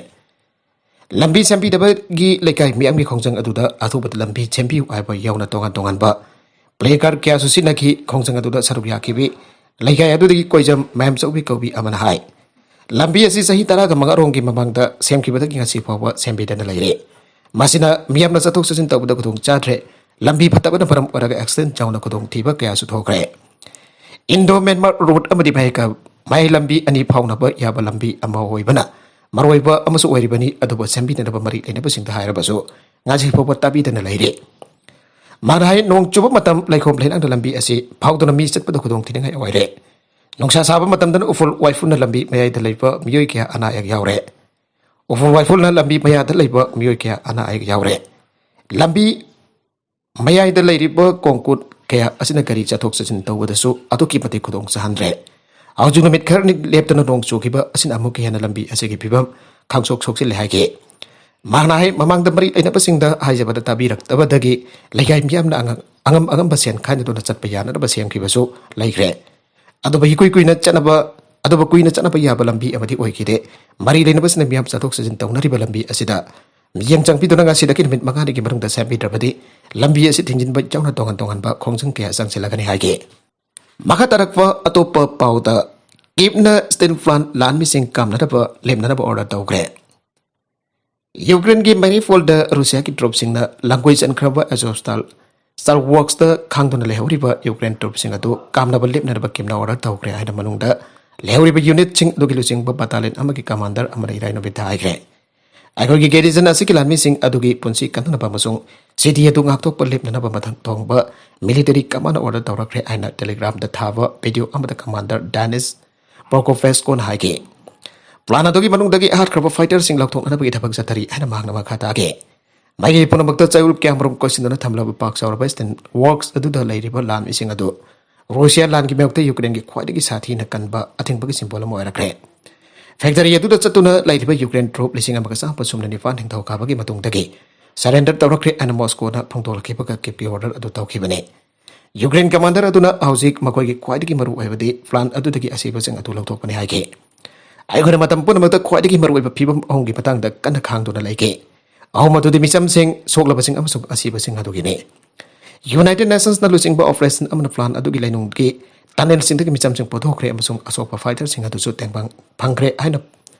ꯂꯝꯕꯤ ꯁꯦꯝꯕꯤꯗꯕꯒꯤ ꯂꯩꯀꯥꯏ ꯃꯤꯌꯥꯝꯒꯤ ꯈꯣꯡꯖꯪ ꯑꯗꯨꯗ ꯑꯊꯨꯕꯗ ꯂꯝꯕꯤ ꯁꯦꯝꯕꯤꯌꯨ ꯍꯥꯏꯕ ꯌꯥꯎꯅ ꯇꯣꯉꯥꯟ ꯇꯣꯉꯥꯟꯕ ꯄ꯭ꯂꯦ ꯀꯥꯔꯗ ꯀꯌꯥꯁꯨ ꯁꯤꯖꯤꯟꯅꯈꯤ꯫ ꯈꯣꯡꯖꯪ ꯑꯗꯨꯗ ꯁꯔꯨꯛ ꯌꯥꯈꯤꯕꯤ ꯂꯩꯀꯥꯏ ꯑꯗꯨꯗꯒꯤ ꯀꯣꯏꯖꯝ ꯃꯌꯥꯝꯆꯧꯕꯤ ꯀꯧꯕꯤ ꯑꯃꯅ ꯍꯥꯏ, ꯂꯝꯕꯤ ꯑꯁꯤ ꯆꯍꯤ ꯇꯔꯥꯒ ꯃꯉꯥꯔꯣꯝꯒꯤ ꯃꯃꯥꯡꯗ ꯁꯦꯝꯈꯤꯕꯗꯒꯤ ꯉꯁꯤ ꯐꯥꯎꯕ ꯁꯦꯝꯕꯤꯗꯅ ꯂꯩꯔꯦ꯫ ꯃꯁꯤꯅ ꯃꯤꯌꯥꯝꯅ ꯆꯠꯊꯣꯛ ꯆꯠꯁꯤꯟ ꯇꯧꯕꯗ ꯈꯨꯗꯣꯡ ꯆꯥꯗ꯭ꯔꯦ꯫ ꯂꯝꯕꯤ ꯐꯠꯇꯕꯅ ꯃꯔꯝ ꯑꯣꯏꯔꯒ ꯑꯦꯛꯁꯤꯗꯦꯟ ꯆꯥꯎꯅ ꯈꯨꯗꯣꯡꯊꯤꯕ ꯀꯌꯥꯁꯨ ꯊꯣꯛꯈ꯭ꯔꯦ꯫ ꯏꯟꯗꯣ ꯃ꯭ꯌꯥꯟꯃꯥꯔ ꯔꯣꯗ ꯑꯃꯗꯤ ꯃꯌꯥꯏ ꯀ-, ꯃꯌꯥꯏ ꯂꯝꯕꯤ ꯑꯅꯤ ꯐꯥꯎꯅꯕ ꯌꯥꯕ ꯂꯝꯕꯤ ꯑꯃ ꯑꯣꯏꯕꯅ ꯃꯔꯨꯑꯣꯏꯕ ꯑꯃꯁꯨ ꯑꯣꯏꯔꯤꯕꯅꯤ, ꯑꯗꯨꯕꯨ ꯁꯦꯝꯕꯤꯅꯅꯕ ꯃꯔꯤ ꯂꯩꯅꯕꯁꯤꯡꯗ ꯍꯥꯏꯔꯕꯁꯨ ꯉꯁꯤ ꯐꯥꯎꯕ ꯇꯥꯕꯤꯗꯅ ꯂꯩꯔꯤ꯫ ꯃꯥꯅ ꯍꯥꯏ, ꯅꯣꯡ ꯆꯨꯕ ꯃꯇꯝ ꯂꯩꯈꯣꯝ ꯂꯩꯅꯥꯡꯅ ꯂꯝꯕꯤ ꯑꯁꯤ ꯐꯥꯎꯗꯨꯅ ꯃꯤ ꯆꯠꯄꯗ ꯈꯨꯗꯣꯡꯊꯤꯅꯤꯡꯉꯥꯏ ꯑꯣꯏꯔꯦ꯫ ꯅꯨꯡꯁꯥ ꯁꯥꯕ ꯃꯇꯝꯗꯅ ꯎꯐꯨꯜ ꯋꯥꯏꯐꯨꯜꯅ ꯂꯝꯕꯤ ꯃꯌꯥꯏꯗ ꯂꯩꯕ ꯃꯤꯑꯣꯏ ꯀꯌꯥ ꯑꯅꯥ ꯑꯌꯦꯛ ꯌꯥꯎꯔꯦ꯫ ꯎꯐꯨꯜ ꯋꯥꯏꯐꯨꯜꯅ ꯂꯝꯕꯤ ꯃꯌꯥꯗ ꯂꯩꯕ ꯃꯤꯑꯣꯏ ꯀꯌꯥ ꯑꯅꯥ ꯑꯌꯦꯛ ꯌꯥꯎꯔꯦ꯫ ꯂꯝꯕꯤ ꯃꯌꯥꯏꯗ ꯂꯩꯔꯤꯕ ꯀꯣꯡꯀꯨꯠ ꯀꯌꯥ ꯑꯁꯤꯅ ꯒꯥꯔꯤ ꯆꯠꯊꯣꯛ ꯆꯠꯁꯤꯟ ꯇꯧꯕꯗꯁꯨ ꯑꯗꯨꯛꯀꯤ ꯃꯇꯤꯛ ꯈꯨꯗꯣꯡ ꯆꯥꯍꯟꯗ꯭ꯔꯦ꯫ ꯍꯧꯖꯤꯛ ꯅꯨꯃꯤꯠ ꯈꯔꯅꯤ ꯂꯦꯞꯇꯅ ꯅꯣꯡ ꯆꯨꯈꯤꯕ ꯑꯁꯤꯅ ꯑꯃꯨꯛꯀ ꯍꯦꯟꯅ ꯂꯝꯕꯤ ꯑꯁꯤꯒꯤ ꯐꯤꯕꯝ ꯈꯪꯁꯣꯛ ꯁꯣꯛꯆꯤꯜꯂꯦ ꯍꯥꯏꯈꯤ꯫ ꯃꯍꯥꯛꯅ ꯍꯥꯏ, ꯃꯃꯥꯡꯗ ꯃꯔꯤ ꯂꯩꯅꯕꯁꯤꯡꯗ ꯍꯥꯏꯖꯕꯗ ꯇꯥꯕꯤꯔꯛꯇꯕꯗꯒꯤ ꯂꯩꯀꯥꯏ ꯃꯤꯌꯥꯝꯅ ꯑꯉ-, ꯑꯉꯝ ꯑꯉꯝꯕ ꯁꯦꯟ ꯈꯥꯏꯅꯗꯨꯅ ꯆꯠꯄ ꯌꯥꯅꯅꯕ ꯁꯦꯝꯈꯤꯕꯁꯨ ꯂꯩꯈ꯭ꯔꯦ꯫ ꯑꯗꯨꯕꯨ ꯏꯀꯨꯏ ꯀꯨꯏꯅ ꯆꯠꯅꯕ, ꯑꯗꯨꯕꯨ ꯀꯨꯏꯅ ꯆꯠꯅꯕ ꯌꯥꯕ ꯂꯝꯕꯤ ꯑꯃꯗꯤ ꯑꯣꯏꯈꯤꯗꯦ꯫ ꯃꯔꯤ ꯂꯩꯅꯕꯁꯤꯡꯅ ꯃꯤꯌꯥꯝ ꯆꯠꯊꯣꯛ ꯆꯠꯁꯤꯟ ꯇꯧꯅꯔꯤꯕ ꯂꯝꯕꯤ ꯑꯁꯤꯗ ꯃꯤꯠꯌꯦꯡ ꯆꯪꯕꯤꯗꯨꯅ ꯉꯁꯤꯗꯒꯤ ꯅꯨꯃꯤꯠ ꯃꯉꯥꯅꯤꯒꯤ ꯃꯅꯨꯡꯗ ꯁꯦꯝꯕꯤꯗ꯭ꯔꯕꯗꯤ ꯂꯝꯕꯤ ꯑꯁꯤ ꯊꯤꯡꯖꯤꯟꯕ ꯌꯥꯎꯅ ꯇꯣꯉꯥꯟ ꯇꯣꯉꯥꯟꯕ ꯈꯣꯡꯖꯪ ꯀꯌꯥ ꯆꯪꯁꯤꯜꯂꯒꯅꯤ ꯍꯥꯏꯈꯤ꯫ ꯃꯈꯥ ꯇꯥꯔꯛꯄ ꯑꯇꯣꯞꯄ ꯄꯥꯎꯗ, ꯀꯤꯞꯅ ꯁ꯭ꯇꯤꯜ ꯄ꯭ꯂꯥꯟ ꯂꯥꯟꯃꯤꯁꯤꯡ ꯀꯥꯝꯅꯅꯕ ꯂꯦꯞꯅꯅꯕ ꯑꯣꯔꯗꯔ ꯇꯧꯈ꯭ꯔꯦ꯫ ꯌꯨꯀ꯭ꯔꯦꯟꯒꯤ ꯃꯦꯔꯤꯄꯣꯜꯗ ꯔꯨꯁꯤꯌꯥꯒꯤ ꯇ꯭ꯔꯨꯞꯁꯤꯡꯅ ꯂꯥꯡꯒꯣꯏ ꯆꯟꯈ꯭ꯔꯕ ꯑꯦꯖꯣꯁꯇꯥꯜ ꯁ꯭ꯇꯥꯜ ꯋꯥꯔꯛꯁꯇ ꯈꯥꯡꯗꯨꯅ ꯂꯩꯍꯧꯔꯤꯕ ꯌꯨꯀ꯭ꯔꯦꯟ ꯇ꯭ꯔꯨꯞꯁꯤꯡ ꯑꯗꯨ ꯀꯥꯝꯅꯕ ꯂꯦꯞꯅꯅꯕ ꯀꯤꯝꯅ ꯑꯣꯔꯗꯔ ꯇꯧꯈ꯭ꯔꯦ ꯍꯥꯏꯅ ꯃꯅꯨꯡꯗ ꯂꯩꯍꯧꯔꯤꯕ ꯌꯨꯅꯤꯠꯁꯤꯡ ꯑꯗꯨꯒꯤ ꯂꯨꯆꯤꯡꯕ ꯕꯇꯥꯂꯤꯌꯟ ꯑꯃꯒꯤ ꯀꯃꯥꯟꯗꯔ ꯑꯃꯅ ꯏꯔꯥꯏ ꯅꯨꯃꯤꯠꯇ ꯍꯥꯏꯈ꯭ꯔꯦ꯫ ꯑꯩꯈꯣꯏꯒꯤ ꯒꯦꯔꯤꯖꯟ ꯑꯁꯤꯒꯤ ꯂꯥꯟꯃꯤꯁꯤꯡ ꯑꯗꯨꯒꯤ ꯄꯨꯟꯁꯤ ꯀꯟꯅꯅꯕ ꯑꯃꯁꯨꯡ ꯁꯤꯇꯤ ꯑꯗꯨ ꯉꯥꯛꯊꯣꯛꯄ ꯂꯦꯞꯅꯅꯕ ꯃꯊꯛ ꯊꯣꯡꯕ ꯃꯤꯂꯤꯇꯔꯤ ꯀꯃꯥꯟꯅ ꯑꯣꯔꯗꯔ ꯇꯧꯔꯛꯈ꯭ꯔꯦ ꯍꯥꯏꯅ ꯇꯦꯂꯤꯒ꯭ꯔꯥꯝꯗ ꯊꯥꯕ ꯚꯤꯗꯤꯑꯣ ꯑꯃꯗ ꯀꯃꯥꯟꯗꯔ ꯗꯥꯅꯤꯁ ꯄ꯭ꯔꯣꯀꯣꯐꯦꯁꯀꯣꯅ ꯍꯥꯏꯈꯤ꯫ ꯄ꯭ꯂꯥꯟ ꯑꯗꯨꯒꯤ ꯃꯅꯨꯡꯗꯒꯤ ꯍꯥꯠꯈ꯭ꯔꯕ ꯐꯥꯏꯇꯔꯁꯤꯡ ꯂꯧꯊꯣꯛꯅꯅꯕꯒꯤ ꯊꯕꯛ ꯆꯠꯊꯔꯤ ꯍꯥꯏꯅ ꯃꯍꯥꯛꯅ ꯃꯈꯥ ꯇꯥꯈꯤ꯫ ꯃꯥꯏꯀꯩ ꯄꯨꯝꯅꯃꯛꯇ ꯆꯌꯣꯜ ꯀꯌꯥꯃꯔꯨꯝ ꯀꯣꯏꯁꯤꯟꯗꯨꯅ ꯊꯝꯂꯕ ꯄꯥꯛ ꯆꯥꯎꯔꯕ ꯁ꯭ꯇꯤꯜ ꯋꯥꯔꯛꯁ ꯑꯗꯨꯗ ꯂꯩꯔꯤꯕ ꯂꯥꯟꯃꯤꯁꯤꯡ ꯑꯗꯨ ꯔꯨꯁꯤꯌꯥ ꯂꯥꯟꯒꯤ ꯃꯥꯌꯣꯛꯇ ꯌꯨꯀ꯭ꯔꯦꯟꯒꯤ ꯈ꯭ꯋꯥꯏꯗꯒꯤ ꯁꯥꯊꯤꯅ ꯀꯟꯕ ꯑꯊꯤꯡꯕꯒꯤ ꯁꯤꯝꯕꯣꯜ ꯑꯃ ꯑꯣꯏꯔꯛꯈ꯭ꯔꯦ꯫ ꯐꯦꯛꯇꯔꯤ ꯑꯗꯨꯗ ꯆꯠꯇꯨꯅ ꯂꯩꯔꯤꯕ ꯌꯨꯀ꯭ꯔꯦꯟ ꯇ꯭ꯔꯨꯞ ꯂꯤꯁꯤꯡ ꯑꯃꯒ ꯆꯥꯝꯃ ꯁꯨꯞꯅ ꯅꯤꯄꯥꯟ ꯅꯤꯡꯊꯧ ꯀꯥꯕꯒꯤ ꯃꯇꯨꯡꯗꯒꯤ ꯁꯔꯦꯟꯗꯔ ꯇꯧꯔꯛꯈ꯭ꯔꯦ ꯍꯥꯏꯅ ꯃꯣꯁꯀꯣꯅ ꯐꯣꯡꯗꯣꯛꯂꯛꯈꯤꯕꯒ ꯀꯤꯞꯀꯤ ꯑꯣꯔꯗꯔ ꯑꯗꯨ ꯇꯧꯈꯤꯕꯅꯤ꯫ ꯌꯨꯀ꯭ꯔꯦꯟ ꯀꯃꯥꯟꯗꯔ ꯑꯗꯨꯅ ꯍꯧꯖꯤꯛ ꯃꯈꯣꯏꯒꯤ ꯈ꯭ꯋꯥꯏꯗꯒꯤ ꯃꯔꯨ ꯑꯣꯏꯕꯗꯤ ꯄ꯭ꯂꯥꯟ ꯑꯗꯨꯗꯒꯤ ꯑꯁꯤꯕꯁꯤꯡ ꯑꯗꯨ ꯂꯧꯊꯣꯛꯄꯅꯤ ꯍꯥꯏꯈꯤ꯫ "ꯑꯩꯈꯣꯏꯅ ꯃꯇꯝ ꯄꯨꯝꯅꯃꯛꯇ ꯈ꯭ꯋꯥꯏꯗꯒꯤ ꯃꯔꯨꯑꯣꯏꯕ ꯐꯤꯚꯝ ꯑꯍꯨꯝꯒꯤ ꯃꯇꯥꯡꯗ ꯀꯟꯅ ꯈꯥꯡꯗꯨꯅ ꯂꯩꯈꯤ꯫ ꯑꯍꯨꯝ ꯑꯗꯨꯗꯤ ꯃꯤꯆꯝꯁꯤꯡ, ꯁꯣꯛꯂꯕꯁꯤꯡ ꯑꯃꯁꯨꯡ ꯑꯁꯤꯕꯁꯤꯡ ꯑꯗꯨꯒꯤꯅꯤ꯫ ꯌꯨꯅꯥꯏꯇꯦꯗ ꯅꯦꯁꯟꯁꯅ ꯂꯨꯆꯤꯡꯕ ꯑꯣꯄꯔꯦꯁꯟ ꯑꯃꯅ ꯄ꯭ꯂꯥꯟ ꯑꯗꯨꯒꯤ ꯂꯩꯅꯨꯡꯒꯤ ꯇꯅꯦꯜꯁꯤꯡꯗꯒꯤ ꯃꯤꯆꯝꯁꯤꯡ ꯄꯨꯊꯣꯛꯈ꯭ꯔꯦ ꯑꯃꯁꯨꯡ ꯑꯁꯣꯛꯄ ꯐꯥꯏꯇꯔꯁꯤꯡ ꯑꯗꯨꯁꯨ ꯇꯦꯡꯕꯥꯡ ꯐꯪꯈ꯭ꯔꯦ" ꯍꯥꯏꯅ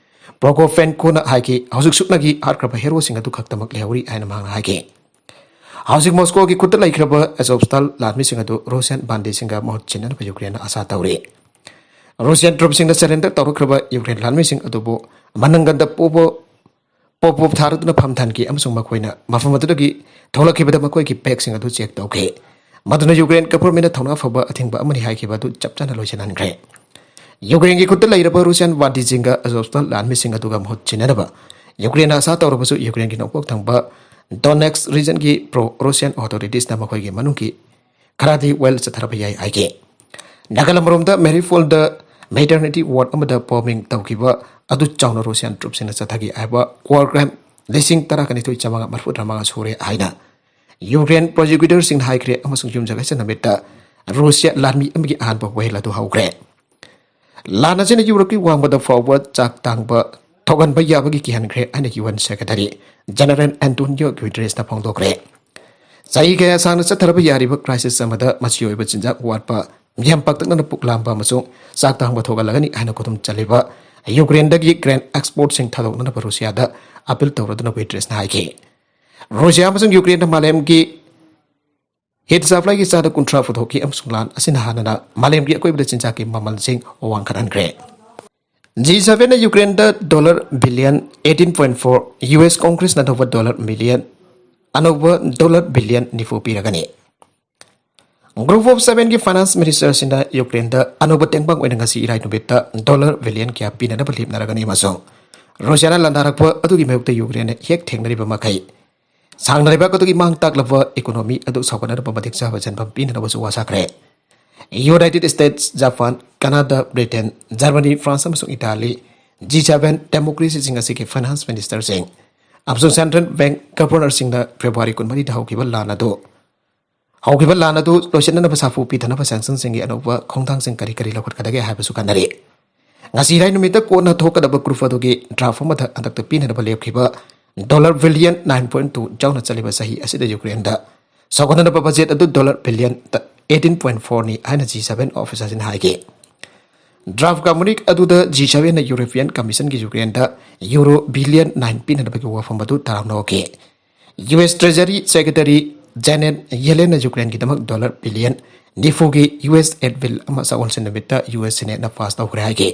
ꯄ꯭ꯔꯣꯀꯣꯐꯦꯟꯀꯣꯅ ꯍꯥꯏꯈꯤ꯫ "ꯍꯧꯖꯤꯛ ꯁꯨꯞꯅꯒꯤ ꯍꯥꯠꯈ꯭ꯔꯕ ꯍꯦꯔꯣꯁꯤꯡ ꯑꯗꯨ ꯈꯛꯇꯃꯛ ꯂꯩꯍꯧꯔꯤ" ꯍꯥꯏꯅ ꯃꯍꯥꯛꯅ ꯍꯥꯏꯈꯤ꯫ ꯍꯧꯖꯤꯛ ꯃꯣꯁꯀꯣꯒꯤ ꯈꯨꯠꯇ ꯂꯩꯈ꯭ꯔꯕ ꯑꯦꯖꯣꯚꯁ꯭ꯇꯥꯜ ꯂꯥꯟꯃꯤꯁꯤꯡ ꯑꯗꯨ ꯔꯨꯁꯤꯌꯥꯟ ꯕꯥꯟꯗꯤꯁꯤꯡꯒ ꯃꯍꯨꯠ ꯁꯤꯟꯅꯅꯕ ꯌꯨꯀ꯭ꯔꯦꯟꯅ ꯑꯁꯥ ꯇꯧꯔꯤ꯫ ꯔꯨꯁꯤꯌꯥꯟ ꯇ꯭ꯔꯨꯞꯁꯤꯡꯅ ꯁꯔꯦꯟꯗꯔ ꯇꯧꯔꯛꯈ꯭ꯔꯕ ꯌꯨꯀ꯭ꯔꯦꯟ ꯂꯥꯟꯃꯤꯁꯤꯡ ꯑꯗꯨꯕꯨ ꯃꯅꯪꯒꯟꯗ ꯄꯣꯞ ꯄꯣꯞ ꯊꯥꯔꯗꯨꯅ ꯐꯝꯊꯍꯟꯈꯤ ꯑꯃꯁꯨꯡ ꯃꯈꯣꯏꯅ ꯃꯐꯝ ꯑꯗꯨꯗꯒꯤ ꯊꯣꯛꯂꯛꯈꯤꯕꯗ ꯃꯈꯣꯏꯒꯤ ꯕꯦꯒꯁꯤꯡ ꯑꯗꯨ ꯆꯦꯛ ꯇꯧꯈꯤ꯫ ꯃꯗꯨꯅ ꯌꯨꯀ꯭ꯔꯦꯟ ꯒꯚꯔꯟꯃꯦꯟꯅ ꯊꯧꯅꯥ ꯐꯕ ꯑꯊꯤꯡꯕ ꯑꯃꯅꯤ ꯍꯥꯏꯈꯤꯕ ꯑꯗꯨ ꯆꯞ ꯆꯥꯅ ꯂꯣꯏꯁꯤꯟꯍꯟꯈ꯭ꯔꯦ꯫ ꯌꯨꯀ꯭ꯔꯦꯟꯒꯤ ꯈꯨꯠꯇ ꯂꯩꯔꯕ ꯔꯨꯁꯤꯌꯥꯟ ꯕꯥꯟꯗꯤꯁꯤꯡꯒ ꯑꯦꯖꯣꯚꯁ꯭ꯇꯥꯜ ꯂꯥꯟꯃꯤꯁꯤꯡ ꯑꯗꯨꯒ ꯃꯍꯨꯠ ꯁꯤꯟꯅꯅꯕ ꯌꯨꯀ꯭ꯔꯦꯟꯅ ꯑꯁꯥ ꯇꯧꯔꯕꯁꯨ, ꯌꯨꯀ꯭ꯔꯦꯟꯒꯤ ꯅꯣꯡꯄꯣꯛ ꯊꯪꯕ ꯗꯣꯅꯦꯠꯁ ꯔꯤꯖꯟꯒꯤ ꯄ꯭ꯔꯣ ꯔꯨꯁꯤꯌꯥꯟ ꯑꯣꯊꯣꯔꯤꯇꯤꯁꯅ ꯃꯈꯣꯏꯒꯤ ꯃꯅꯨꯡꯒꯤ ꯈꯔꯗꯤ ꯋꯦꯜ ꯆꯠꯊꯔꯕ ꯌꯥꯏ ꯍꯥꯏꯈꯤ꯫ ꯅꯥꯒꯥꯂꯝ ꯔꯣꯝꯗ ꯃꯦꯔꯤꯐꯣꯜꯗ ꯃꯦꯇꯔꯅꯤꯇꯤ ꯋꯥꯔꯗ ꯑꯃꯗ ꯕꯣꯝꯕꯤꯡ ꯇꯧꯈꯤꯕ ꯑꯗꯨ ꯆꯥꯎꯅ ꯔꯨꯁꯤꯌꯥꯟ ꯇ꯭ꯔꯨꯞꯁꯤꯡꯅ ꯆꯠꯊꯈꯤ ꯍꯥꯏꯕ ꯋꯥꯔ ꯀ꯭ꯔꯥꯏꯝ ꯂꯤꯁꯤꯡ ꯇꯔꯥꯒ ꯅꯤꯊꯣꯏ ꯆꯥꯝꯃꯉꯥ ꯃꯔꯤꯐꯨꯇꯔꯥ ꯃꯉꯥ ꯁꯨꯔꯦ ꯍꯥꯏꯅ ꯌꯨꯀ꯭ꯔꯦꯟ ꯄ꯭ꯔꯣꯁꯤꯀ꯭ꯌꯨꯇꯔꯁꯤꯡꯅ ꯍꯥꯏꯈ꯭ꯔꯦ ꯑꯃꯁꯨꯡ ꯌꯨꯝꯖꯀꯩꯁ ꯅꯨꯃꯤꯠꯇ ꯔꯨꯁꯤꯌꯥ ꯂꯥꯟꯃꯤ ꯑꯃꯒꯤ ꯑꯍꯥꯟꯕ ꯋꯥꯌꯦꯜ ꯑꯗꯨ ꯍꯧꯈ꯭ꯔꯦ꯫ ꯂꯥꯟ ꯑꯁꯤꯅ ꯌꯨꯔꯣꯞꯀꯤ ꯋꯥꯡꯃꯗ ꯐꯥꯎꯕ ꯆꯥꯛ ꯇꯥꯡꯕ ꯊꯣꯛꯍꯟꯕ ꯌꯥꯕꯒꯤ ꯀꯤꯍꯟꯈ꯭ꯔꯦ ꯍꯥꯏꯅ U N secretary general Antonio ꯒ꯭ꯌꯨꯇꯦꯔꯦꯁꯅ ꯐꯣꯡꯗꯣꯛꯈ꯭ꯦ꯫ ꯆꯍꯤ ꯀꯌꯥ ꯁꯥꯡꯅ ꯆꯠꯊꯔꯕ ꯌꯥꯔꯤꯕ ꯀ꯭ꯔꯥꯏꯁꯤꯁ ꯑꯃꯗ ꯃꯆꯤ ꯑꯣꯏꯕ ꯆꯤꯟꯖꯥꯛ ꯋꯥꯠꯄ, ꯃꯤꯌꯥꯝ ꯄꯥꯛꯇꯛꯅꯅ ꯄꯨꯛ ꯂꯥꯝꯕ ꯑꯃꯁꯨꯡ ꯆꯥꯛ ꯇꯥꯡꯕ ꯊꯣꯛꯍꯜꯂꯒꯅꯤ ꯍꯥꯏꯅ ꯈꯨꯗꯨꯝ ꯆꯜꯂꯤꯕ ꯌꯨꯀ꯭ꯔꯦꯟꯗꯒꯤ ꯒ꯭ꯔꯦꯟ ꯑꯦꯛꯁꯄꯣꯔꯠꯁꯤꯡ ꯊꯥꯗꯣꯛꯅꯅꯕ ꯔꯨꯁꯤꯌꯥꯗ ꯑꯄꯤꯜ ꯇꯧꯔꯗꯨꯅ ꯒ꯭ꯌꯨꯇꯦꯔꯦꯁꯅ ꯍꯥꯏꯈꯤ꯫ ꯔꯨꯁꯤꯌꯥ ꯑꯃꯁꯨꯡ ꯌꯨꯀ꯭ꯔꯦꯟꯅ ꯃꯥꯂꯦꯝꯒꯤ ꯍꯤꯠ ꯁꯄ꯭ꯂꯥꯏꯒꯤ ꯆꯥꯗ ꯀꯨꯟꯊ꯭ꯔꯥ ꯄꯨꯊꯣꯛꯈꯤ ꯑꯃꯁꯨꯡ ꯂꯥꯟ ꯑꯁꯤꯅ ꯍꯥꯟꯅꯅ ꯃꯥꯂꯦꯝꯒꯤ ꯑꯀꯣꯏꯕꯗ ꯆꯤꯟꯖꯥꯛꯀꯤ ꯃꯃꯜꯁꯤꯡ ꯋꯥꯡꯈꯠꯍꯟꯈ꯭ꯔꯦ꯫ ꯖꯤ ꯁꯚꯦꯟꯅ ꯌꯨꯀ꯭ꯔꯦꯟꯗ dollar billion eighteen point four, U S ꯀꯣꯡꯒ꯭ꯔꯦꯁꯅ ꯑꯅꯧꯕ ꯗꯣꯂꯔ ꯃꯤꯂꯤꯌꯟ, ꯑꯅꯧꯕ ꯗꯣꯂꯔ ꯕꯤꯂꯤꯌꯟ ꯅꯤꯐꯨ ꯄꯤꯔꯒꯅꯤ꯫ ꯒ꯭ꯔꯨꯞ ꯑꯣꯐ ꯁꯚꯦꯟꯒꯤ ꯐꯥꯏꯅꯥꯟꯁ ꯃꯤꯅꯤꯁꯇꯔꯁꯤꯡꯅ ꯌꯨꯀ꯭ꯔꯦꯟꯗ ꯑꯅꯧꯕ ꯇꯦꯡꯕꯥꯡ ꯑꯣꯏꯅ ꯉꯁꯤ ꯏꯔꯥꯏ ꯅꯨꯃꯤꯠꯇ ꯗꯣꯂꯔ ꯕꯤꯂꯤꯌꯟ ꯀꯌꯥ ꯄꯤꯅꯅꯕ ꯂꯦꯞꯅꯔꯒꯅꯤ ꯑꯃꯁꯨꯡ ꯔꯨꯁꯤꯌꯥꯅ ꯂꯥꯟꯗꯥꯔꯛꯄ ꯑꯗꯨꯒꯤ ꯃꯥꯌꯣꯛꯇ ꯌꯨꯀ꯭ꯔꯦꯟꯅ ꯍꯦꯛ ꯊꯦꯡꯅꯔꯤꯕ ꯃꯈꯩ ꯁꯥꯡꯅ ꯂꯩꯕꯥꯛ ꯑꯗꯨꯒꯤ ꯃꯥꯡ ꯇꯥꯛꯂꯕ ꯏꯀꯣꯅꯣꯃꯤ ꯑꯗꯨ ꯁꯧꯒꯠꯅꯅꯕ ꯃꯇꯤꯛ ꯆꯥꯕ ꯁꯦꯟꯐꯝ ꯄꯤꯅꯅꯕꯁꯨ ꯋꯥ ꯁꯥꯈ꯭ꯔꯦ꯫ ꯌꯨꯅꯥꯏꯇꯦꯗ ꯁ꯭ꯇꯦꯠꯁ, ꯖꯄꯥꯟ, ꯀꯅꯥꯗꯥ, ꯕ꯭ꯔꯤꯇꯦꯟ, ꯖꯔꯃꯅꯤ, ꯐ꯭ꯔꯥꯟꯁ ꯑꯃꯁꯨꯡ ꯏꯇꯥꯂꯤ G seven democracyꯁꯤꯡ ꯑꯁꯤꯒꯤ finance ministerꯁꯤꯡ ꯑꯃꯁꯨꯡ central bank governorꯁꯤꯡꯅ February ꯀꯨꯟꯃꯔꯤꯗ ꯍꯧꯈꯤꯕ ꯂꯥꯟ ꯑꯗꯨ ꯍꯧꯈꯤꯕ ꯂꯥꯟ ꯑꯗꯨ ꯂꯣꯏꯁꯤꯟꯅꯅꯕ ꯁꯥꯐꯨ ꯄꯤꯊꯅꯕ sanctionꯁꯤꯡꯒꯤ ꯑꯅꯧꯕ ꯈꯣꯡꯊꯥꯡꯁꯤꯡ ꯀꯔꯤ ꯀꯔꯤ ꯂꯧꯈꯠꯀꯗꯒꯦ ꯍꯥꯏꯕꯁꯨ ꯈꯟꯅꯔꯤ꯫ ꯉꯁꯤ ꯏꯔꯥꯏ ꯅꯨꯃꯤꯠꯇ ꯀꯣꯟꯅ ꯊꯣꯛꯀꯗꯕ proof ꯑꯗꯨꯒꯤ draft ꯑꯃꯗ ꯍꯟꯗꯛꯇ ꯄꯤꯅꯅꯕ ꯂꯦꯞꯈꯤꯕ dollar billion nine point two ꯌꯥꯎꯅ ꯆꯠꯂꯤꯕ ꯆꯍꯤ ꯑꯁꯤꯗ ꯌꯨꯀ꯭ꯔꯦꯟꯗ ꯁꯧꯒꯠꯅꯅꯕ budget ꯑꯗꯨ dollar billion eighteen point fourꯅꯤ ꯍꯥꯏꯅ G seven officerꯁꯤꯡꯅ ꯍꯥꯏꯈꯤ꯫ Draft communique ꯑꯗꯨꯗ G sevenꯅ European Commissionꯒꯤ ꯌꯨꯀ꯭ꯔꯦꯟꯗ euro billion nine ꯄꯤꯅꯅꯕꯒꯤ ꯋꯥꯐꯝ ꯑꯗꯨ ꯇꯔꯥꯝꯅ ꯑꯣꯛꯈꯤ꯫ US Treasury Secretary Janet Yellenꯅ ꯌꯨꯀ꯭ꯔꯦꯟꯒꯤꯗꯃꯛ dollar billion ꯅꯤꯐꯨꯒꯤ US aid bill ꯑꯃ ꯁꯒꯣꯜꯁꯦꯟ ꯅꯨꯃꯤꯠꯇ US Senateꯅ pass ꯇꯧꯈ꯭ꯔꯦ ꯍꯥꯏꯈꯤ꯫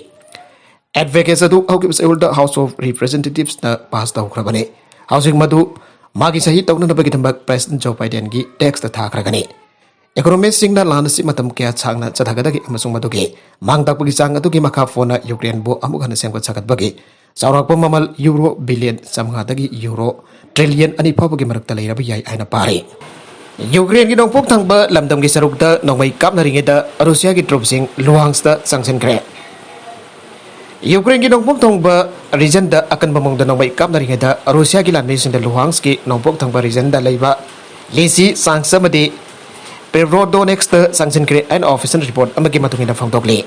Aid package ꯑꯗꯨ ꯍꯧꯈꯤꯕ ꯆꯌꯣꯜꯗ House of Representativesꯅ pass ꯇꯧꯈ꯭ꯔꯕꯅꯤ꯫ ꯍꯧꯖꯤꯛ ꯃꯗꯨ ꯃꯥꯒꯤ ꯁꯍꯤ ꯇꯧꯅꯅꯕꯒꯤꯗꯃꯛ President Joe Bidenꯒꯤ deskꯇ ꯊꯥꯈ꯭ꯔꯒꯅꯤ꯫ Economistꯁꯤꯡꯅ ꯂꯥꯟ ꯑꯁꯤ ꯃꯇꯝ ꯀꯌꯥ ꯁꯥꯡꯅ ꯆꯠꯊꯒꯗꯒꯦ ꯑꯃꯁꯨꯡ ꯃꯗꯨꯒꯤ ꯃꯥꯡ ꯇꯥꯛꯄꯒꯤ ꯆꯥꯡ ꯑꯗꯨꯒꯤ ꯃꯈꯥ ꯄꯣꯟꯅ ꯌꯨꯀ꯭ꯔꯦꯟꯕꯨ ꯑꯃꯨꯛ ꯍꯟꯅ ꯁꯦꯝꯒꯠ ꯁꯥꯒꯠꯄꯒꯤ ꯆꯥꯎꯔꯥꯛꯄ ꯃꯃꯜ euro billion ꯆꯥꯃꯉꯥꯗꯒꯤ euro trillion ꯑꯅꯤ ꯐꯥꯎꯕꯒꯤ ꯃꯔꯛꯇ ꯂꯩꯔꯕ ꯌꯥꯏ ꯍꯥꯏꯅ ꯄꯥꯔꯤ꯫ ꯌꯨꯀ꯭ꯔꯦꯟꯒꯤ ꯅꯣꯡꯄꯣꯛ ꯊꯪꯕ ꯂꯝꯗꯝꯒꯤ ꯁꯔꯨꯛꯇ ꯅꯣꯡꯃꯩ ꯀꯥꯞꯅꯔꯤꯉꯩꯗ ꯔꯨꯁꯤꯌꯥꯒꯤ troops ꯁꯤꯡ Luhanskꯇ ꯆꯪꯁꯤꯟꯈ꯭ꯔꯦ꯫ ꯌꯨꯀ꯭ꯔꯦꯟꯒꯤ ꯅꯣꯡꯄꯣꯛ ꯊꯪꯕ regionꯗ ꯑꯀꯟꯕ ꯃꯑꯣꯡꯗ ꯅꯣꯡꯃꯩ ꯀꯥꯞꯅꯔꯤꯉꯩꯗ ꯔꯨꯁꯤꯌꯥꯒꯤ ꯂꯥꯟꯃꯤꯁꯤꯡꯗ Luhanskꯀꯤ ꯅꯣꯡꯄꯣꯛ ꯊꯪꯕ regionꯗ ꯂꯩꯕ Lysychansk ꯑꯃꯗꯤ Severodonetskꯇ ꯆꯪꯁꯤꯟꯈ꯭ꯔꯦ ꯍꯥꯏꯅ official report ꯑꯃꯒꯤ ꯃꯇꯨꯡ ꯏꯟꯅ ꯐꯣꯡꯗꯣꯛꯂꯤ꯫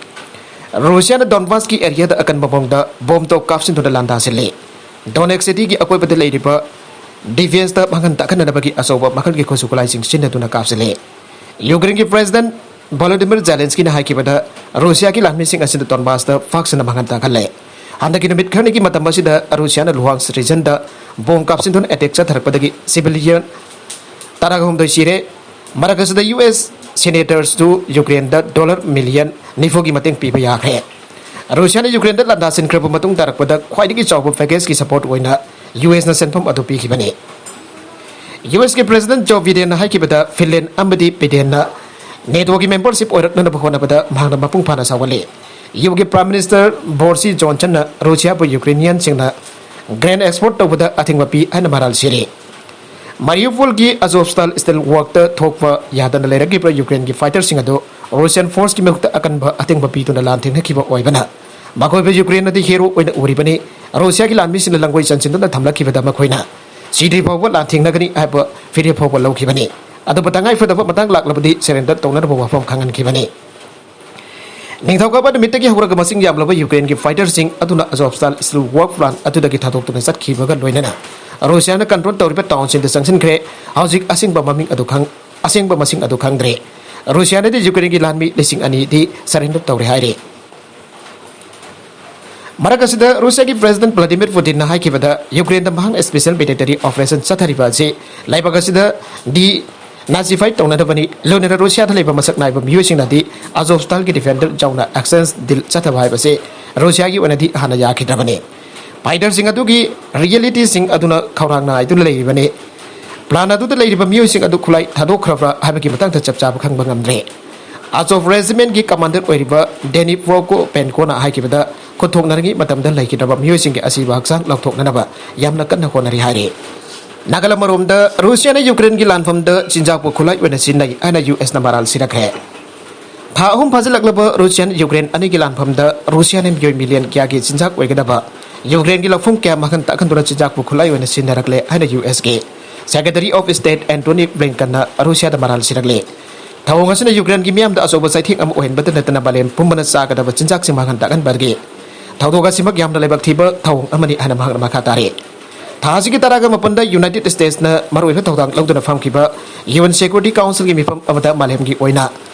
ꯔꯨꯁꯤꯌꯥꯅ Donbasꯀꯤ areaꯗ ꯑꯀꯟꯕ ꯃꯑꯣꯡꯗ bomb ꯇꯣꯞ ꯀꯥꯞꯁꯤꯟꯗꯨꯅ ꯂꯥꯟꯗꯥꯁꯤꯜꯂꯤ꯫ Donetsk cityꯒꯤ ꯑꯀꯣꯏꯕꯗ ꯂꯩꯔꯤꯕ defenceꯇ ꯃꯥꯡꯍꯟ ꯇꯥꯛꯍꯟꯅꯅꯕꯒꯤ ꯑꯆꯧꯕ ꯃꯈꯜꯒꯤ ꯈꯨꯠꯁꯨ ꯈꯨꯠꯂꯥꯏꯁꯤꯡ ꯁꯤꯖꯤꯟꯅꯗꯨꯅ ꯀꯥꯞꯁꯤꯜꯂꯤ꯫ ꯌꯨꯀ꯭ꯔꯦꯟꯒꯤ President Volodymyr Zelenskyꯅ ꯍꯥꯏꯈꯤꯕꯗ, ꯔꯨꯁꯤꯌꯥꯒꯤ ꯂꯥꯟꯃꯤꯁꯤꯡ ꯑꯁꯤꯅ Donbasꯇ ꯄꯥꯛ ꯁꯟꯅ ꯃꯥꯡꯍꯟ ꯇꯥꯛꯍꯜꯂꯦ꯫ ꯍꯟꯗꯛꯀꯤ ꯅꯨꯃꯤꯠ ꯈꯔꯅꯤꯒꯤ ꯃꯇꯝ ꯑꯁꯤꯗ ꯔꯨꯁꯤꯌꯥꯅ Luhansk regionꯗ bomb ꯀꯥꯞꯁꯤꯟꯗꯨꯅ attack ꯆꯠꯊꯔꯛꯄꯗꯒꯤ civilian ꯇꯔꯥꯍꯨꯝꯗꯣꯏ ꯁꯤꯔꯦ꯫ ꯃꯔꯛ ꯑꯁꯤꯗ US senators ꯇꯨ ꯌꯨꯀ꯭ꯔꯦꯟꯗ dollar million ꯅꯤꯐꯨꯒꯤ ꯃꯇꯦꯡ ꯄꯤꯕ ꯌꯥꯈ꯭ꯔꯦ꯫ ꯔꯨꯁꯤꯌꯥꯅ ꯌꯨꯀ꯭ꯔꯦꯟꯗ ꯂꯥꯟꯗꯥꯁꯤꯟꯈ꯭ꯔꯕ ꯃꯇꯨꯡ ꯇꯥꯔꯛꯄꯗ ꯈ꯭ꯋꯥꯏꯗꯒꯤ ꯆꯥꯎꯕ packageꯀꯤ support ꯑꯣꯏꯅ USꯅ ꯁꯦꯟꯐꯝ ꯑꯗꯨ ꯄꯤꯈꯤꯕꯅꯤ꯫ USꯀꯤ President Joe Bidenꯅ ꯍꯥꯏꯈꯤꯕꯗ, Finland ꯑꯃꯗꯤ Swedenꯅ NATOꯒꯤ membership ꯑꯣꯏꯔꯛꯅꯅꯕ ꯍꯣꯠꯅꯕꯗ ꯃꯍꯥꯛꯅ ꯃꯄꯨꯡ ꯐꯥꯅ ꯁꯧꯒꯠꯂꯤ꯫ UKꯒꯤ Prime Minister Boris Johnsonꯅ ꯔꯨꯁꯤꯌꯥꯕꯨ ꯌꯨꯀ꯭ꯔꯦꯅꯤꯌꯟꯁꯤꯡꯅ grain export ꯇꯧꯕꯗ ꯑꯊꯤꯡꯕ ꯄꯤ ꯍꯥꯏꯅ ꯃꯔꯥꯜ ꯁꯤꯔꯤ꯫ ꯃꯥꯔꯤꯌꯨꯄꯣꯜꯒꯤ Azovstal steel workꯇ ꯊꯣꯛꯄ ꯌꯥꯗꯅ ꯂꯩꯔꯛꯂꯤꯕ ꯌꯨꯀ꯭ꯔꯦꯟꯒꯤ fighterꯁꯤꯡ ꯑꯗꯨ Russian forceꯀꯤ ꯃꯥꯌꯣꯛꯇ ꯑꯀꯟꯕ ꯑꯊꯤꯡꯕ ꯄꯤꯗꯨꯅ ꯂꯥꯟ ꯊꯦꯡꯅꯈꯤꯕ ꯑꯣꯏꯕꯅ ꯃꯈꯣꯏꯕꯨ ꯌꯨꯀ꯭ꯔꯦꯟꯅꯗꯤ ꯍꯦꯔꯣ ꯑꯣꯏꯅ ꯎꯔꯤꯕꯅꯤ꯫ ꯔꯨꯁꯤꯌꯥꯒꯤ ꯂꯥꯟꯃꯤꯁꯤꯡꯅ ꯂꯪꯒꯣꯏ ꯆꯟꯁꯤꯟꯗꯨꯅ ꯊꯝꯂꯛꯈꯤꯕꯗ ꯃꯈꯣꯏꯅ ꯁꯤꯗ꯭ꯔꯤ ꯐꯥꯎꯕ ꯂꯥꯟ ꯊꯦꯡꯅꯒꯅꯤ ꯍꯥꯏꯕ ꯐꯤꯔꯦꯞ ꯐꯥꯎꯕ ꯂꯧꯈꯤꯕꯅꯤ꯫ ꯑꯗꯨꯕꯨ ꯇꯉꯥꯏ ꯐꯗꯕ ꯃꯇꯥꯡ ꯂꯥꯛꯂꯕꯗꯤ ꯁꯔꯦꯟꯗꯔ ꯇꯧꯅꯅꯕ ꯋꯥꯐꯝ ꯈꯪꯍꯟꯈꯤꯕꯅꯤ꯫ ꯅꯤꯡꯊꯧꯀꯥꯕ ꯅꯨꯃꯤꯠꯇꯒꯤ ꯍꯧꯔꯒ ꯃꯁꯤꯡ ꯌꯥꯝꯂꯕ ꯌꯨꯀ꯭ꯔꯦꯟꯒꯤ ꯐꯥꯏꯇꯔꯁꯤꯡ ꯑꯗꯨꯅ ꯑꯖꯣꯞꯁꯇꯥꯜ ꯁ꯭ꯇꯤꯜ ꯋꯥꯔꯛ ꯄ꯭ꯂꯥꯟ ꯑꯗꯨꯗꯒꯤ ꯊꯥꯗꯣꯛꯇꯨꯅ ꯆꯠꯈꯤꯕꯒ ꯂꯣꯏꯅꯅ ꯔꯨꯁꯤꯌꯥꯅ ꯀꯟꯇ꯭ꯔꯣꯜ ꯇꯧꯔꯤꯕ ꯇꯥꯎꯟꯁꯤꯡꯗ ꯆꯪꯁꯤꯟꯈ꯭ꯔꯦ꯫ ꯍꯧꯖꯤꯛ ꯑꯁꯦꯡꯕ ꯃꯃꯤꯡ ꯑꯗꯨ ꯈꯪ-, ꯑꯁꯦꯡꯕ ꯃꯁꯤꯡ ꯑꯗꯨ ꯈꯪꯗ꯭ꯔꯦ꯫ ꯔꯨꯁꯤꯌꯥꯅꯗꯤ ꯌꯨꯀ꯭ꯔꯦꯟꯒꯤ ꯂꯥꯟꯃꯤ ꯂꯤꯁꯤꯡ ꯑꯅꯤꯗꯤ ꯁꯔꯦꯟꯗꯔ ꯇꯧꯔꯦ ꯍꯥꯏꯔꯤ꯫ ꯃꯔꯛ ꯑꯁꯤꯗ ꯔꯨꯁꯤꯌꯥꯒꯤ ꯄ꯭ꯔꯦꯁꯤꯗꯦꯟꯠ ꯚ꯭ꯂꯥꯗꯤꯃꯤꯔ ꯄꯨꯇꯤꯟꯅ ꯍꯥꯏꯈꯤꯕꯗ, ꯌꯨꯀ꯭ꯔꯦꯟꯗ ꯃꯍꯥꯛꯅ ꯁ꯭ꯄꯦꯁꯦꯜ ꯃꯤꯂꯤꯇꯔꯤ ꯑꯣꯄꯔꯦꯁꯟ ꯆꯠꯊꯔꯤꯕ ꯑꯁꯤ ꯂꯩꯕꯥꯛ ꯑꯁꯤꯗ ꯗꯤ ꯅꯥꯖꯤꯐꯥꯏ ꯇꯧꯅꯅꯕꯅꯤ, ꯂꯣꯏꯅꯅ ꯔꯨꯁꯤꯌꯥꯗ ꯂꯩꯕ ꯃꯁꯛ ꯅꯥꯏꯕ ꯃꯤꯑꯣꯏꯁꯤꯡꯅꯗꯤ ꯑꯖꯣꯞꯁꯇꯥꯜꯒꯤ ꯗꯤꯐꯦꯟꯗꯔ ꯖꯥꯎꯅ ꯑꯦꯛꯁꯆꯦꯟꯖ ꯗꯤꯜ ꯆꯠꯊꯕ ꯍꯥꯏꯕꯁꯤ ꯔꯨꯁꯤꯌꯥꯒꯤ ꯑꯣꯏꯅꯗꯤ ꯍꯥꯟꯅ ꯌꯥꯈꯤꯗ꯭ꯔꯕꯅꯤ꯫ ꯐꯥꯏꯇꯔꯁꯤꯡ ꯑꯗꯨꯒꯤ ꯔꯤꯌꯦꯂꯤꯇꯤꯁꯤꯡ ꯑꯗꯨꯅ ꯈꯧꯔꯥꯡꯅ ꯉꯥꯏꯗꯨꯅ ꯂꯩꯔꯤꯕꯅꯤ꯫ ꯄ꯭ꯂꯥꯟ ꯑꯗꯨꯗ ꯂꯩꯔꯤꯕ ꯃꯤꯑꯣꯏꯁꯤꯡ ꯑꯗꯨ ꯈꯨꯠꯂꯥꯏ ꯊꯥꯗꯣꯛꯈ꯭ꯔꯕ꯭ꯔꯥ ꯍꯥꯏꯕꯒꯤ ꯃꯇꯥꯡꯗ ꯆꯞ ꯆꯥꯕ ꯈꯪꯕ ꯉꯝꯗ꯭ꯔꯦ꯫ ꯑꯖꯣꯞ ꯔꯦꯖꯤꯃꯦꯟꯠꯀꯤ ꯀꯃꯥꯟꯗꯔ ꯑꯣꯏꯔꯤꯕ ꯗꯦꯅꯤ ꯄ꯭ꯔꯣꯀꯣꯄꯦꯟꯀꯣꯅ ꯍꯥꯏꯈꯤꯕꯗ, ꯈꯨꯠꯊꯣꯛꯅꯔꯤꯉꯩ ꯃꯇꯝꯗ ꯂꯩꯈꯤꯗ꯭ꯔꯕ ꯃꯤꯑꯣꯏꯁꯤꯡꯒꯤ ꯑꯁꯤꯕ ꯍꯛꯆꯥꯡ ꯂꯧꯊꯣꯛꯅꯅꯕ ꯌꯥꯝꯅ ꯀꯟꯅ ꯍꯣꯠꯅꯔꯤ ꯍꯥꯏꯔꯤ꯫ ꯅꯥꯒꯥꯂꯝ ꯑꯃꯔꯣꯝꯗ, ꯔꯨꯁꯤꯌꯥꯅ ꯌꯨꯀ꯭ꯔꯦꯟꯒꯤ ꯂꯥꯟꯐꯝꯗ ꯆꯤꯟꯖꯥꯛꯄꯨ ꯈꯨꯠꯂꯥꯏ ꯑꯣꯏꯅ ꯁꯤꯖꯤꯟꯅꯩ ꯍꯥꯏꯅ ꯌꯨ ꯑꯦꯁꯅ ꯃꯔꯥꯜ ꯁꯤꯔꯛꯈ꯭ꯔꯦ꯫ ꯊꯥ ꯑꯍꯨꯝ ꯐꯥꯖꯤꯜꯂꯛꯂꯕ ꯔꯨꯁꯤꯌꯥꯟ ꯌꯨꯀ꯭ꯔꯦꯟ ꯑꯅꯤꯒꯤ ꯂꯥꯟꯐꯝꯗ ꯔꯨꯁꯤꯌꯥꯅ ꯃꯤꯑꯣꯏ ꯃꯤꯂꯤꯌꯟ ꯀꯌꯥꯒꯤ ꯆꯤꯟꯖꯥꯛ ꯑꯣꯏꯒꯗꯕ ꯌꯨꯀ꯭ꯔꯦꯟꯒꯤ ꯂꯧꯐꯝ ꯀꯌꯥ ꯃꯥꯡꯍꯟ ꯇꯥꯛꯍꯟꯗꯨꯅ ꯆꯤꯟꯖꯥꯛꯄꯨ ꯈꯨꯠꯂꯥꯏ ꯑꯣꯏꯅ ꯁꯤꯖꯤꯟꯅꯔꯛꯂꯦ ꯍꯥꯏꯅ ꯌꯨ ꯑꯦꯁꯀꯤ Secretary of State Antony Blinkenꯅ ꯔꯨꯁꯤꯌꯥꯗ ꯃꯔꯥꯜ ꯁꯤꯔꯛꯂꯦ꯫ ꯊꯧꯑꯣꯡ ꯑꯁꯤꯅ ꯌꯨꯀ꯭ꯔꯦꯟꯒꯤ ꯃꯤꯌꯥꯝꯗ ꯑꯆꯧꯕ ꯆꯩꯊꯦꯡ ꯑꯃ ꯑꯣꯏꯍꯟꯕꯇ ꯅꯠꯇꯅ ꯃꯥꯂꯦꯝ ꯄꯨꯝꯕꯅ ꯆꯥꯒꯗꯕ ꯆꯤꯟꯖꯥꯛꯁꯤꯡ ꯃꯥꯡꯍꯟ ꯇꯥꯛꯍꯟꯕꯗꯒꯤ ꯊꯧꯗꯣꯛ ꯑꯁꯤꯃꯛ ꯌꯥꯝꯅ ꯂꯥꯏꯕꯛ ꯊꯤꯕ ꯊꯧꯑꯣꯡ ꯑꯃꯅꯤ ꯍꯥꯏꯅ ꯃꯍꯥꯛꯅ ꯃꯈꯥ ꯇꯥꯔꯤ꯫ ꯊꯥ ꯑꯁꯤꯒꯤ ꯇꯔꯥꯒ ꯃꯥꯄꯟꯗ ꯌꯨꯅꯥꯏꯇꯦꯗ ꯁ꯭ꯇꯦꯠꯁꯅ ꯃꯔꯨꯑꯣꯏꯕ ꯊꯧꯗꯥꯡ ꯂꯧꯗꯨꯅ ꯐꯝꯈꯤꯕ ꯌꯨ ꯑꯦꯟ ꯁꯦꯀ꯭ꯌꯨꯔꯤꯇꯤ ꯀꯥꯎꯟꯁꯤꯜꯒꯤ ꯃꯤꯐꯝ ꯑꯃꯗ ꯃꯥꯂꯦꯝꯒꯤ ꯑꯣꯏꯅ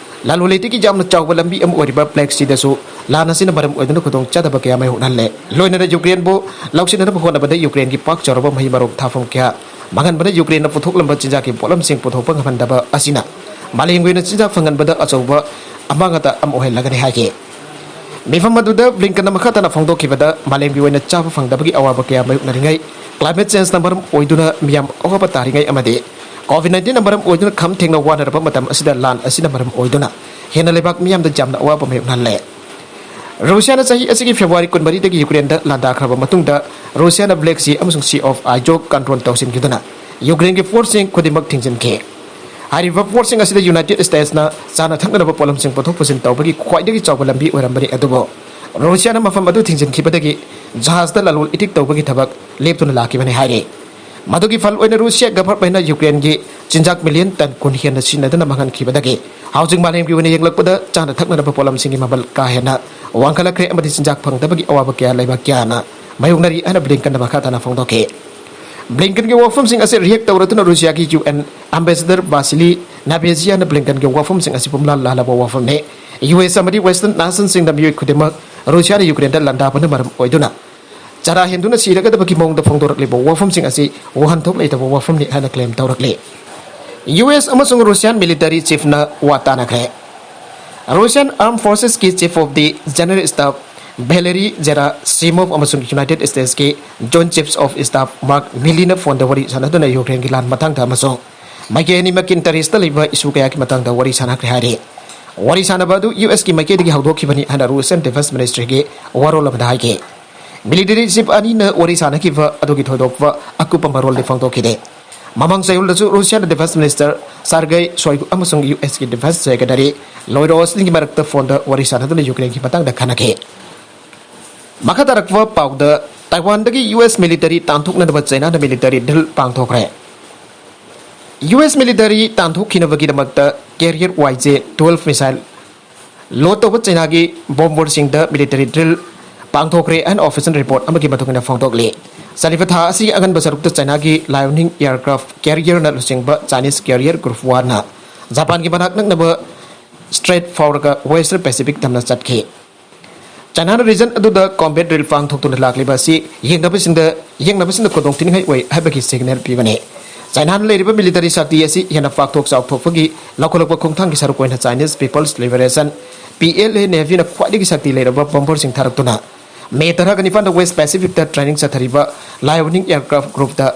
ꯂꯂꯣꯟ ꯏꯇꯤꯛꯀꯤ ꯌꯥꯝꯅ ꯆꯥꯎꯕ ꯂꯝꯕꯤ ꯑꯃ ꯑꯣꯏꯔꯤꯕ ꯕ꯭ꯂꯦꯛ ꯁꯤꯗꯁꯨ ꯂꯥꯟ ꯑꯁꯤꯅ ꯃꯔꯝ ꯑꯣꯏꯗꯨꯅ ꯈꯨꯗꯣꯡꯆꯥꯗꯕ ꯀꯌꯥ ꯃꯥꯌꯣꯛꯅꯍꯜꯂꯦ꯫ ꯂꯣꯏꯅꯅ ꯌꯨꯀ꯭ꯔꯦꯟꯕꯨ ꯂꯧꯁꯤꯟꯅꯅꯕ ꯍꯣꯠꯅꯕꯗ ꯌꯨꯀ꯭ꯔꯦꯟꯒꯤ ꯄꯥꯛ ꯆꯥꯎꯔꯕ ꯃꯍꯩ ꯃꯔꯣꯡ ꯊꯥꯐꯝ ꯀꯌꯥ ꯃꯥꯡꯍꯟꯕꯅ ꯌꯨꯀ꯭ꯔꯦꯟꯅ ꯄꯨꯊꯣꯛꯂꯝꯕ ꯆꯤꯟꯖꯥꯛꯀꯤ ꯄꯣꯠꯂꯝꯁꯤꯡ ꯄꯨꯊꯣꯛꯄ ꯉꯝꯍꯟꯗꯕ ꯑꯁꯤꯅ ꯃꯥꯂꯦꯝꯒꯤ ꯑꯣꯏꯅ ꯆꯤꯟꯖꯥꯛ ꯐꯪꯍꯟꯕꯗ ꯑꯆꯧꯕ ꯑꯃꯥꯡ ꯑꯇꯥ ꯑꯃ ꯑꯣꯏꯍꯜꯂꯒꯅꯤ ꯍꯥꯏꯈꯤ꯫ ꯃꯤꯐꯝ ꯑꯗꯨꯗ ꯕ꯭ꯂꯤꯡꯀꯟꯅ ꯃꯈꯥ ꯇꯥꯅ ꯐꯣꯡꯗꯣꯛꯈꯤꯕꯗ, ꯃꯥꯂꯦꯝꯒꯤ ꯑꯣꯏꯅ ꯆꯥꯕ ꯐꯪꯗꯕꯒꯤ ꯑꯋꯥꯕ ꯀꯌꯥ ꯃꯥꯌꯣꯛꯅꯔꯤꯉꯩ, ꯀ꯭ꯂꯥꯏꯃꯦꯠ ꯆꯦꯟꯖꯅ ꯃꯔꯝ ꯑꯣꯏꯗꯨꯅ ꯃꯤꯌꯥꯝ ꯑꯋꯥꯕ ꯇꯥꯔꯤꯉꯩ ꯑꯃꯗꯤ ꯀꯣꯚꯤꯗ ꯅꯥꯏꯟꯇꯤꯟꯅ ꯃꯔꯝ ꯑꯣꯏꯗꯨꯅ ꯈꯝ ꯊꯦꯡꯅ ꯋꯥꯅꯔꯕ ꯃꯇꯝ ꯑꯁꯤꯗ ꯂꯥꯟ ꯑꯁꯤꯅ ꯃꯔꯝ ꯑꯣꯏꯗꯨꯅ ꯍꯦꯟꯅ ꯂꯩꯕꯥꯛ ꯃꯤꯌꯥꯝꯗ ꯌꯥꯝꯅ ꯑꯋꯥꯕ ꯃꯥꯌꯣꯛꯅꯍꯜꯂꯦ꯫ ꯔꯨꯁꯤꯌꯥꯅ ꯆꯍꯤ ꯑꯁꯤꯒꯤ ꯐꯦꯕ꯭ꯔꯨꯋꯥꯔꯤ ꯀꯨꯟꯃꯔꯤꯗꯒꯤ ꯌꯨꯀ꯭ꯔꯦꯟꯗ ꯂꯥꯟꯗꯥꯈ꯭ꯔꯕ ꯃꯇꯨꯡꯗ, ꯔꯨꯁꯤꯌꯥꯅ ꯕ꯭ꯂꯦꯛ ꯁꯤ ꯑꯃꯁꯨꯡ ꯁꯤ ꯑꯣꯐ ꯑꯥꯏꯖꯣꯛ ꯀꯟꯇ꯭ꯔꯣꯜ ꯇꯧꯁꯤꯟꯈꯤꯗꯨꯅ ꯌꯨꯀ꯭ꯔꯦꯟꯒꯤ ꯄꯣꯔꯠꯁꯤꯡ ꯈꯨꯗꯤꯡꯃꯛ ꯊꯤꯡꯖꯤꯟꯈꯤ꯫ ꯍꯥꯏꯔꯤꯕ ꯄꯣꯔꯠꯁꯤꯡ ꯑꯁꯤꯗ ꯌꯨꯅꯥꯏꯇꯦꯗ ꯁ꯭ꯇꯦꯠꯁꯅ ꯆꯥꯅ ꯊꯛꯅꯅꯕ ꯄꯣꯠꯂꯝꯁꯤꯡ ꯄꯨꯊꯣꯛ ꯄꯨꯁꯤꯟ ꯇꯧꯕꯒꯤ ꯈ꯭ꯋꯥꯏꯗꯒꯤ ꯆꯥꯎꯕ ꯂꯝꯕꯤ ꯑꯣꯏꯔꯝꯕꯅꯤ, ꯑꯗꯨꯕꯨ ꯔꯨꯁꯤꯌꯥꯅ ꯃꯐꯝ ꯑꯗꯨ ꯊꯤꯡꯖꯤꯟꯈꯤꯕꯗꯒꯤ ꯖꯍꯥꯖꯇ ꯂꯂꯣꯟ ꯏꯇꯤꯛ ꯇꯧꯕꯒꯤ ꯊꯕꯛ ꯂꯦꯞꯇꯨꯅ ꯂꯥꯛꯈꯤꯕꯅꯤ ꯍꯥꯏꯔꯤ꯫ ꯃꯗꯨꯒꯤ ꯐꯜ ꯑꯣꯏꯅ ꯔꯨꯁꯤꯌꯥ ꯒꯚꯔꯟꯃꯦꯟꯠꯅ ꯌꯨꯀ꯭ꯔꯦꯟꯒꯤ ꯆꯤꯟꯖꯥꯛ ꯃꯤꯂꯤꯌꯟ ꯇꯟ ꯀꯨꯟ ꯍꯦꯟꯅ ꯁꯤꯖꯤꯟꯅꯗꯨꯅ ꯃꯥꯡꯍꯟꯈꯤꯕꯗꯒꯤ ꯍꯧꯖꯤꯛ ꯃꯥꯂꯦꯝꯒꯤ ꯑꯣꯏꯅ ꯌꯦꯡꯂꯛꯄꯗ ꯆꯥꯅ ꯊꯛꯅꯅꯕ ꯄꯣꯠꯂꯝꯁꯤꯡꯒꯤ ꯃꯃꯜ ꯀꯥ ꯍꯦꯟꯅ ꯋꯥꯡꯈꯠꯂꯛꯈ꯭ꯔꯦ ꯑꯃꯗꯤ ꯆꯤꯟꯖꯥꯛ ꯐꯪꯗꯕꯒꯤ ꯑꯋꯥꯕ ꯀꯌꯥ ꯂꯩꯕꯥꯛ ꯀꯌꯥꯅ ꯃꯥꯌꯣꯛꯅꯔꯤ ꯍꯥꯏꯅ ꯕ꯭ꯂꯤꯡꯀꯟꯅ ꯃꯈꯥ ꯇꯥꯅ ꯐꯣꯡꯗꯣꯛꯈꯤ꯫ ꯕ꯭ꯂꯤꯡꯀꯟꯒꯤ ꯋꯥꯐꯝꯁꯤꯡ ꯑꯁꯤ ꯔꯤꯌꯦꯛ ꯇꯧꯔꯗꯨꯅ ꯔꯨꯁꯤꯌꯥꯒꯤ ꯌꯨ ꯑꯦꯟ ꯑꯦꯝꯕꯦꯁꯦꯗꯔ ꯕꯥꯁꯤꯂꯤ ꯅꯥꯕꯦꯖꯤꯌꯥꯅ ꯕ꯭ꯂꯤꯡꯀꯟꯒꯤ ꯋꯥꯐꯝꯁꯤꯡ ꯑꯁꯤ ꯄꯨꯝꯂꯥꯜ ꯂꯥꯜꯂꯕ ꯋꯥꯐꯝꯅꯤ꯫ ꯌꯨ ꯑꯦꯁ ꯑꯃꯗꯤ ꯋꯦꯁꯇꯔꯟ ꯅꯦꯁꯟꯁꯤꯡꯅ ꯃꯤꯑꯣꯏ ꯈꯨꯗꯤꯡꯃꯛ ꯔꯨꯁꯤꯌꯥꯅ ꯌꯨꯀ꯭ꯔꯦꯟꯗ ꯂꯥꯟꯗꯥꯕꯅ ꯃꯔꯝ ꯑꯣꯏꯗꯨꯅ ꯆꯔꯥ ꯍꯦꯟꯗꯨꯅ ꯁꯤꯔꯒꯗꯕꯒꯤ ꯃꯑꯣꯡꯗ ꯐꯣꯡꯗꯣꯔꯛꯂꯤꯕ ꯋꯥꯐꯝꯁꯤꯡ ꯑꯁꯤ ꯋꯥꯍꯟꯊꯣꯛ ꯂꯩꯇꯕ ꯋꯥꯐꯝꯅꯤ ꯍꯥꯏꯅ ꯀ꯭ꯂꯦꯝ ꯇꯧꯔꯛꯂꯤ꯫ ꯌꯨ ꯑꯦꯁ ꯑꯃꯁꯨꯡ ꯔꯨꯁꯤꯌꯥꯟ ꯃꯤꯂꯤꯇꯔꯤ ꯆꯤꯐꯅ ꯋꯥ ꯇꯥꯅꯈ꯭ꯔꯦ꯫ ꯔꯨꯁꯤꯌꯥꯟ ꯑꯥꯔꯝ ꯐꯣꯔꯁꯦꯁꯀꯤ chief of the general staff Valery Gerasimov ꯑꯃꯁꯨꯡ ꯌꯨꯅꯥꯏꯇꯦꯗ ꯁ꯭ꯇꯦꯠꯁꯀꯤ joint chiefs of staff Mark Milley ꯐꯣꯟꯗ ꯋꯥꯔꯤ ꯁꯥꯟꯅꯗꯨꯅ ꯌꯨꯀ꯭ꯔꯦꯟꯒꯤ ꯂꯥꯟ ꯃꯇꯥꯡꯗ ꯑꯃꯁꯨꯡ ꯃꯥꯏꯀꯩ ꯑꯅꯤꯃꯛꯀꯤ ꯏꯟꯇꯔꯦꯁꯇ ꯂꯩꯕ ꯏꯁꯨ ꯀꯌꯥꯒꯤ ꯃꯇꯥꯡꯗ ꯋꯥꯔꯤ ꯁꯥꯟꯅꯈ꯭ꯔꯦ ꯍꯥꯏꯔꯤ꯫ ꯋꯥꯔꯤ ꯁꯥꯟꯅꯕ ꯑꯗꯨ ꯌꯨ ꯑꯦꯁꯀꯤ ꯃꯥꯏꯀꯩꯗꯒꯤ ꯍꯧꯗꯣꯛꯈꯤꯕꯅꯤ ꯍꯥꯏꯅ ꯔꯨꯁꯤꯌꯥꯟ ꯗꯤꯐꯦꯟꯁ ꯃꯤꯅꯤꯁꯇ꯭ꯔꯤꯒꯤ ꯋꯥꯔꯣꯜ ꯑꯃꯗ ꯍꯥꯏꯈꯤ꯫ ꯃꯤꯂꯤꯇꯔꯤ ꯆꯤꯐ ꯑꯅꯤꯅ ꯋꯥꯔꯤ ꯁꯥꯟꯅꯈꯤꯕ ꯑꯗꯨꯒꯤ ꯊꯣꯏꯗꯣꯛꯄ ꯑꯀꯨꯞꯄ ꯃꯔꯣꯜꯗꯤ ꯐꯣꯡꯗꯣꯛꯈꯤꯗꯦ꯫ ꯃꯃꯥꯡ ꯆꯌꯣꯜꯗꯁꯨ ꯔꯨꯁꯤꯌꯥꯟ ꯗꯤꯐꯦꯟꯁ ꯃꯤꯅꯤꯁꯇꯔ ꯁꯥꯔꯒꯩ ꯁꯣꯏꯒꯨ ꯑꯃꯁꯨꯡ ꯌꯨ ꯑꯦꯁꯀꯤ ꯗꯤꯐꯦꯟꯁ ꯁꯦꯀ꯭ꯔꯦꯇꯔꯤ ꯂꯣꯏꯗ ꯑꯣꯁꯇꯤꯟꯒꯤ ꯃꯔꯛꯇ ꯐꯣꯟꯗ ꯋꯥꯔꯤ ꯁꯥꯟꯅꯗꯨꯅ ꯌꯨꯀ꯭ꯔꯦꯟꯒꯤ ꯃꯇꯥꯡꯗ ꯈꯟꯅꯈꯤ꯫ ꯃꯈꯥ ꯇꯥꯔꯛꯄ ꯄꯥꯎꯗ, ꯇꯥꯏꯋꯥꯟꯗꯒꯤ ꯌꯨ ꯑꯦꯁ ꯃꯤꯂꯤꯇꯔꯤ ꯇꯥꯟꯊꯣꯛꯅꯅꯕ ꯆꯩꯅꯥꯅ ꯃꯤꯂꯤꯇꯔꯤ ꯗ꯭ꯔꯤꯜ ꯄꯥꯡꯊꯣꯛꯈ꯭ꯔꯦ꯫ ꯌꯨ ꯑꯦꯁ ꯃꯤꯂꯤꯇꯔꯤ ꯇꯥꯟꯊꯣꯛꯈꯤꯅꯕꯒꯤꯗꯃꯛꯇ carrier Y J twelve missile load ꯇꯧꯕ ꯆꯩꯅꯥꯒꯤ ꯕꯣꯝꯕꯔꯁꯤꯡꯗ ꯃꯤꯂꯤꯇꯔꯤ ꯗ꯭ꯔꯤꯜ ꯄꯥꯡꯊꯣꯛꯈ꯭ꯔꯦ ꯍꯥꯏꯅ ꯑꯣꯐꯤꯁꯤꯌꯦꯜ ꯔꯤꯄꯣꯔꯠ ꯑꯃꯒꯤ ꯃꯇꯨꯡ ꯏꯟꯅ ꯐꯣꯡꯗꯣꯛꯂꯤ꯫ ꯆꯠꯂꯤꯕ ꯊꯥ ꯑꯁꯤꯒꯤ ꯑꯉꯟꯕ ꯁꯔꯨꯛꯇ ꯆꯩꯅꯥꯒꯤ ꯂꯥꯏꯑꯣꯅꯤꯡ ꯑꯦꯌꯔꯀ꯭ꯔꯥꯐ ꯀꯦꯔꯤꯌꯔꯅ ꯂꯨꯆꯤꯡꯕ ꯆꯥꯏꯅꯤꯁ ꯀꯦꯔꯤꯌꯔ ꯒ꯭ꯔꯨꯞ ꯋꯥꯟꯅ ꯖꯄꯥꯟꯒꯤ ꯃꯅꯥꯛ ꯅꯛꯅꯕ ꯁ꯭ꯇ꯭ꯔꯦꯠ ꯐꯥꯎꯔꯒ ꯋꯦꯁꯇꯔꯟ ꯄꯦꯁꯤꯐꯤꯛ ꯇꯝꯅ ꯆꯠꯈꯤ꯫ ꯆꯥꯏꯅꯥꯅ ꯔꯤꯖꯟ ꯑꯗꯨꯗ ꯀꯣꯝꯕꯦꯠ ꯗ꯭ꯔꯤꯜ ꯄꯥꯡꯊꯣꯛꯇꯨꯅ ꯂꯥꯛꯂꯤꯕ ꯑꯁꯤ ꯌꯦꯡꯅꯕꯁꯤꯡꯗ, ꯌꯦꯡꯅꯕꯁꯤꯡꯗ ꯈꯨꯗꯣꯡꯊꯤꯅꯤꯡꯉꯥꯏ ꯑꯣꯏ ꯍꯥꯏꯕꯒꯤ ꯁꯤꯒꯅꯦꯜ ꯄꯤꯕꯅꯤ꯫ ꯆꯥꯏꯅꯥꯅ ꯂꯩꯔꯤꯕ ꯃꯤꯂꯤꯇꯔꯤ ꯁꯛꯇꯤ ꯑꯁꯤ ꯍꯦꯟꯅ ꯄꯥꯛꯊꯣꯛ ꯆꯥꯎꯊꯣꯛꯄꯒꯤ ꯂꯧꯈꯠꯂꯛꯄ ꯈꯣꯡꯊꯥꯡꯒꯤ ꯁꯔꯨꯛ ꯑꯣꯏꯅ Chinese people's liberation, P L A, ꯅꯦꯚꯤꯅ ꯈ꯭ꯋꯥꯏꯗꯒꯤ ꯁꯛꯇꯤ ꯂꯩꯔꯕ ꯕꯣꯝꯕꯔꯁꯤꯡ ꯊꯥꯔꯛꯇꯨꯅ ꯃꯦ ꯇꯔꯥꯒ ꯅꯤꯄꯥꯟꯗ ꯋꯦꯁ ꯄꯦꯁꯤꯐꯤꯛꯇ ꯇ꯭ꯔꯦꯅꯤꯡ ꯆꯠꯊꯔꯤꯕ ꯂꯥꯏꯑꯣꯅꯤꯡ ꯑꯦꯌꯔꯀ꯭ꯔꯥꯐ ꯒ꯭ꯔꯨꯞꯇ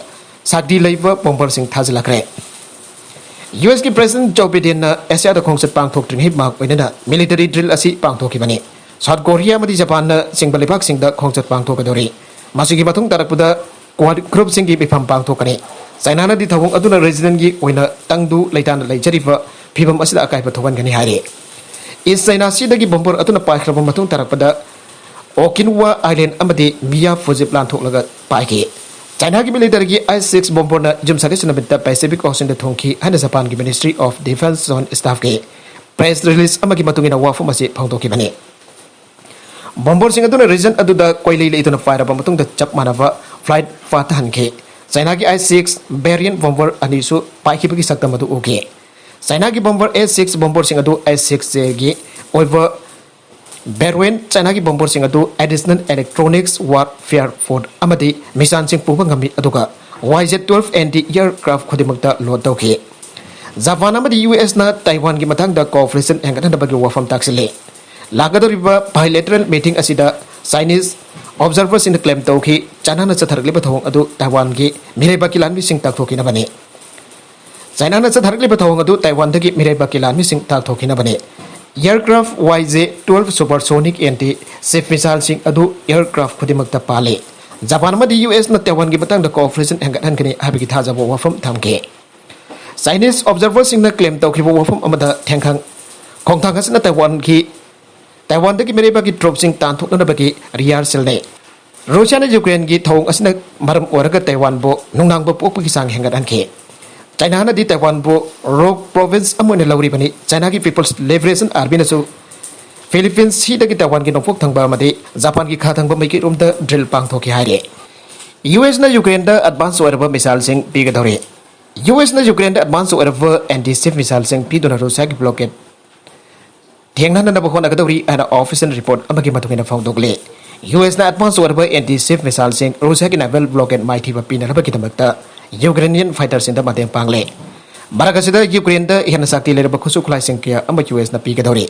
ꯁꯛꯇꯤ ꯂꯩꯕ ꯕꯣꯝꯕꯔꯁꯤꯡ ꯊꯥꯖꯤꯜꯂꯛꯈ꯭ꯔꯦ꯫ ꯌꯨ ꯑꯦꯁꯀꯤ ꯄ꯭ꯔꯦꯁꯤꯗꯦꯟꯠ ꯖꯣ ꯕꯤꯗꯦꯟꯅ ꯑꯦꯁꯤꯌꯥꯗ ꯈꯣꯡꯆꯠ ꯄꯥꯡꯊꯣꯛꯇ꯭ꯔꯤꯉꯩ ꯃꯃꯥꯡ ꯑꯣꯏꯅꯅ ꯃꯤꯂꯤꯇꯔꯤ ꯗ꯭ꯔꯤꯜ ꯑꯁꯤ ꯄꯥꯡꯊꯣꯛꯈꯤꯕꯅꯤ꯫ ꯁꯥꯎꯠ ꯀꯣꯔꯤꯌꯥ ꯑꯃꯗꯤ ꯖꯄꯥꯟꯅ ꯆꯤꯡꯕ ꯂꯩꯕꯥꯛꯁꯤꯡꯗ ꯈꯣꯡꯆꯠ ꯄꯥꯡꯊꯣꯛꯀꯗꯧꯔꯤ꯫ ꯃꯁꯤꯒꯤ ꯃꯇꯨꯡ ꯇꯥꯔꯛꯄꯗ ꯀ꯭ꯋꯥꯗ ꯒ꯭ꯔꯨꯞꯁꯤꯡꯒꯤ ꯃꯤꯐꯝ ꯄꯥꯡꯊꯣꯛꯀꯅꯤ꯫ ꯆꯥꯏꯅꯥꯅꯗꯤ ꯊꯧꯑꯣꯡ ꯑꯗꯨꯅ ꯔꯤꯖꯅꯦꯜꯒꯤ ꯑꯣꯏꯅ ꯇꯪꯗꯨ ꯂꯩꯇꯥꯅ ꯂꯩꯖꯔꯤꯕ ꯐꯤꯕꯝ ꯑꯁꯤꯗ ꯑꯀꯥꯏꯕ ꯊꯣꯛꯍꯟꯒꯅꯤ ꯍꯥꯏꯔꯤ꯫ ꯏꯁ ꯆꯥꯏꯅꯥ ꯁꯤꯗꯒꯤ ꯕꯣꯝꯕꯔ ꯑꯗꯨꯅ ꯄꯥꯏꯈ꯭ꯔꯕ ꯃꯇꯨꯡ ꯇꯥꯔꯛꯄꯗ ꯑꯣꯀꯤꯟꯋꯥ ꯑꯥꯏꯂꯦꯟ ꯑꯃꯗꯤ ꯃꯤꯌꯥ ꯐꯨꯖꯤꯞ ꯂꯥꯟꯊꯣꯛꯂꯒ ꯄꯥꯏꯈꯤ꯫ ꯆꯥꯏꯅꯥꯒꯤ ꯃꯤꯂꯤꯇꯔꯤꯒꯤ ꯑꯥꯏ ꯁꯤꯛꯁ ꯕꯣꯝꯕꯔꯅ ꯌꯨꯝꯁꯥꯀꯩꯁꯥ ꯅꯨꯃꯤꯠꯇ ꯄꯦꯁꯤꯐꯤꯛ ꯑꯣꯁꯤꯟꯗ ꯊꯨꯡꯈꯤ ꯍꯥꯏꯅ ꯖꯄꯥꯟꯒꯤ Ministry of Defence Joint Staffꯀꯤ press release ꯑꯃꯒꯤ ꯃꯇꯨꯡ ꯏꯟꯅ ꯋꯥꯐꯝ ꯑꯁꯤ ꯐꯣꯡꯗꯣꯛꯈꯤꯕꯅꯤ꯫ ꯕꯣꯝꯕꯔꯁꯤꯡ ꯑꯗꯨꯅ ꯔꯤꯖꯟ ꯑꯗꯨꯗ ꯀꯣꯏꯂꯩ ꯂꯩꯗꯨꯅ ꯄꯥꯏꯔꯕ ꯃꯇꯨꯡꯗ ꯆꯞ ꯃꯥꯟꯅꯕ flight path ꯍꯟꯈꯤ꯫ ꯆꯥꯏꯅꯥꯒꯤ ꯑꯥꯏ ꯁꯤꯛꯁ variant bomber ꯑꯅꯤꯁꯨ ꯄꯥꯏꯈꯤꯕꯒꯤ ꯁꯛꯇꯝ ꯑꯗꯨ ꯎꯈꯤ꯫ ꯆꯥꯏꯅꯥꯒꯤ ꯕꯣꯝꯕꯔ ꯑꯦ ꯁꯤꯛꯁ ꯕꯣꯝꯕꯔꯁꯤꯡ ꯑꯗꯨ ꯑꯥꯏ ꯁꯤꯛꯁ ꯖꯦꯒꯤ ꯑꯣꯏꯕ variant ꯆꯥꯏꯅꯥꯒꯤ ꯕꯣꯝꯕꯔꯁꯤꯡ ꯑꯗꯨ additional electronics warfare pod ꯑꯃꯗꯤ ꯃꯤꯁꯥꯏꯜꯁꯤꯡ ꯄꯨꯕ ꯉꯝꯃꯤ, ꯑꯗꯨꯒ Y Z twelve anti aircraft ꯈꯨꯗꯤꯡꯃꯛꯇ load ꯇꯧꯈꯤ꯫ ꯖꯄꯥꯟ ꯑꯃꯗꯤ ꯌꯨ ꯑꯦꯁꯅ ꯇꯥꯏꯋꯥꯟꯒꯤ ꯃꯇꯥꯡꯗ cooperation ꯍꯦꯟꯒꯠꯍꯟꯅꯕꯒꯤ ꯋꯥꯐꯝ ꯇꯥꯛꯁꯤꯜꯂꯤ꯫ ꯂꯥꯛꯀꯗꯧꯔꯤꯕ bilateral meeting ꯑꯁꯤꯗ Chinese observerꯁꯤꯡꯅ claim ꯇꯧꯈꯤ, ꯆꯥꯏꯅꯥꯅ ꯆꯠꯊꯔꯛꯂꯤꯕ ꯊꯧꯑꯣꯡ ꯑꯗꯨ ꯇꯥꯏꯋꯥꯟꯒꯤ ꯃꯤꯔꯩꯕꯥꯛꯀꯤ ꯂꯥꯟꯃꯤꯁꯤꯡ ꯇꯥꯛꯊꯣꯛꯈꯤꯅꯕꯅꯤ꯫ ꯆꯥꯏꯅꯥꯅ ꯆꯠꯊꯔꯛꯂꯤꯕ ꯊꯧꯑꯣꯡ ꯑꯗꯨ ꯇꯥꯏꯋꯥꯟꯗꯒꯤ ꯃꯤꯔꯩꯕꯥꯛꯀꯤ ꯂꯥꯟꯃꯤꯁꯤꯡ ꯇꯥꯛꯊꯣꯛꯈꯤꯅꯕꯅꯤ꯫ Aircraft Y J twelve supersonic anti ship missileꯁꯤꯡ ꯑꯗꯨ aircraft ꯈꯨꯗꯤꯡꯃꯛꯇ ꯄꯥꯜꯂꯤ꯫ ꯖꯄꯥꯟ ꯑꯃꯗꯤ ꯌꯨ ꯑꯦꯁꯅ ꯇꯥꯏꯋꯥꯟꯒꯤ ꯃꯇꯥꯡꯗ cooperation ꯍꯦꯟꯒꯠꯍꯟꯒꯅꯤ ꯍꯥꯏꯕꯒꯤ ꯊꯥꯖꯕ ꯋꯥꯐꯝ ꯊꯝꯈꯤ꯫ Chinese observerꯁꯤꯡꯅ claim ꯇꯧꯈꯤꯕ ꯋꯥꯐꯝ ꯑꯃꯗ ꯊꯦꯡꯈꯥꯡ ꯈꯣꯡꯊꯥꯡ ꯑꯁꯤꯅ ꯇꯥꯏꯋꯥꯟꯒꯤ, ꯇꯥꯏꯋꯥꯟꯗꯒꯤ ꯃꯤꯔꯩꯕꯥꯛꯀꯤ troopꯁꯤꯡ ꯇꯥꯟꯊꯣꯛꯅꯅꯕꯒꯤ rehearsalꯅꯤ꯫ ꯔꯨꯁꯤꯌꯥꯅ ꯌꯨꯀ꯭ꯔꯦꯟꯒꯤ ꯊꯧꯑꯣꯡ ꯑꯁꯤꯅ ꯃꯔꯝ ꯑꯣꯏꯔꯒ ꯇꯥꯏꯋꯥꯟꯕꯨ ꯅꯨꯡꯅꯥꯡꯕ ꯄꯣꯛꯄꯒꯤ ꯆꯥꯡ ꯍꯦꯟꯒꯠꯍꯟꯈꯤ꯫ ꯆꯥꯏꯅꯥꯅꯗꯤ ꯇꯥꯏꯋꯥꯟꯕꯨ rogue province ꯑꯃ ꯑꯣꯏꯅ ꯂꯧꯔꯤꯕꯅꯤ꯫ ꯆꯥꯏꯅꯥꯒꯤ People's Liberation Armyꯅꯁꯨ Philippine Seaꯗꯒꯤ ꯇꯥꯏꯋꯥꯟꯒꯤ ꯅꯣꯡꯄꯣꯛ ꯊꯪꯕ ꯑꯃꯗꯤ ꯖꯄꯥꯟꯒꯤ ꯈꯥ ꯊꯪꯕ ꯃꯥꯏꯀꯩꯔꯣꯝꯗ drill ꯄꯥꯡꯊꯣꯛꯈꯤ ꯍꯥꯏꯔꯤ꯫ ꯌꯨ ꯑꯦꯁꯅ ꯌꯨꯀ꯭ꯔꯦꯟꯗ advance ꯑꯣꯏꯔꯕ missileꯁꯤꯡ ꯄꯤꯒꯗꯧꯔꯤ꯫ ꯌꯨ ꯑꯦꯁꯅ ꯌꯨꯀ꯭ꯔꯦꯟꯗ advance ꯑꯣꯏꯔꯕ anti ship missileꯁꯤꯡ ꯄꯤꯗꯨꯅ ꯔꯨꯁꯤꯌꯥꯒꯤ blockade ꯊꯦꯡꯅꯅꯅꯕ ꯍꯣꯠꯅꯒꯗꯧꯔꯤ ꯍꯥꯏꯅ official report ꯑꯃꯒꯤ ꯃꯇꯨꯡ ꯏꯟꯅ ꯐꯣꯡꯗꯣꯛꯂꯤ꯫ ꯌꯨ ꯑꯦꯁꯅ advance ꯑꯣꯏꯔꯕ anti ship missileꯁꯤꯡ ꯔꯨꯁꯤꯌꯥꯒꯤ naval blockade ꯃꯥꯏꯊꯤꯕ ꯄꯤꯅꯅꯕꯒꯤꯗꯃꯛꯇ Ukrainian fighterꯁꯤꯡꯗ ꯃꯇꯦꯡ ꯄꯥꯡꯂꯦ꯫ ꯃꯔꯛ ꯑꯁꯤꯗ ꯌꯨꯀ꯭ꯔꯦꯟꯗ ꯍꯦꯟꯅ ꯁꯛꯇꯤ ꯂꯩꯔꯕ ꯈꯨꯠꯁꯨ ꯈꯨꯠꯂꯥꯏꯁꯤꯡ ꯀꯌꯥ ꯑꯃ ꯌꯨ ꯑꯦꯁꯅ ꯄꯤꯒꯗꯧꯔꯤ꯫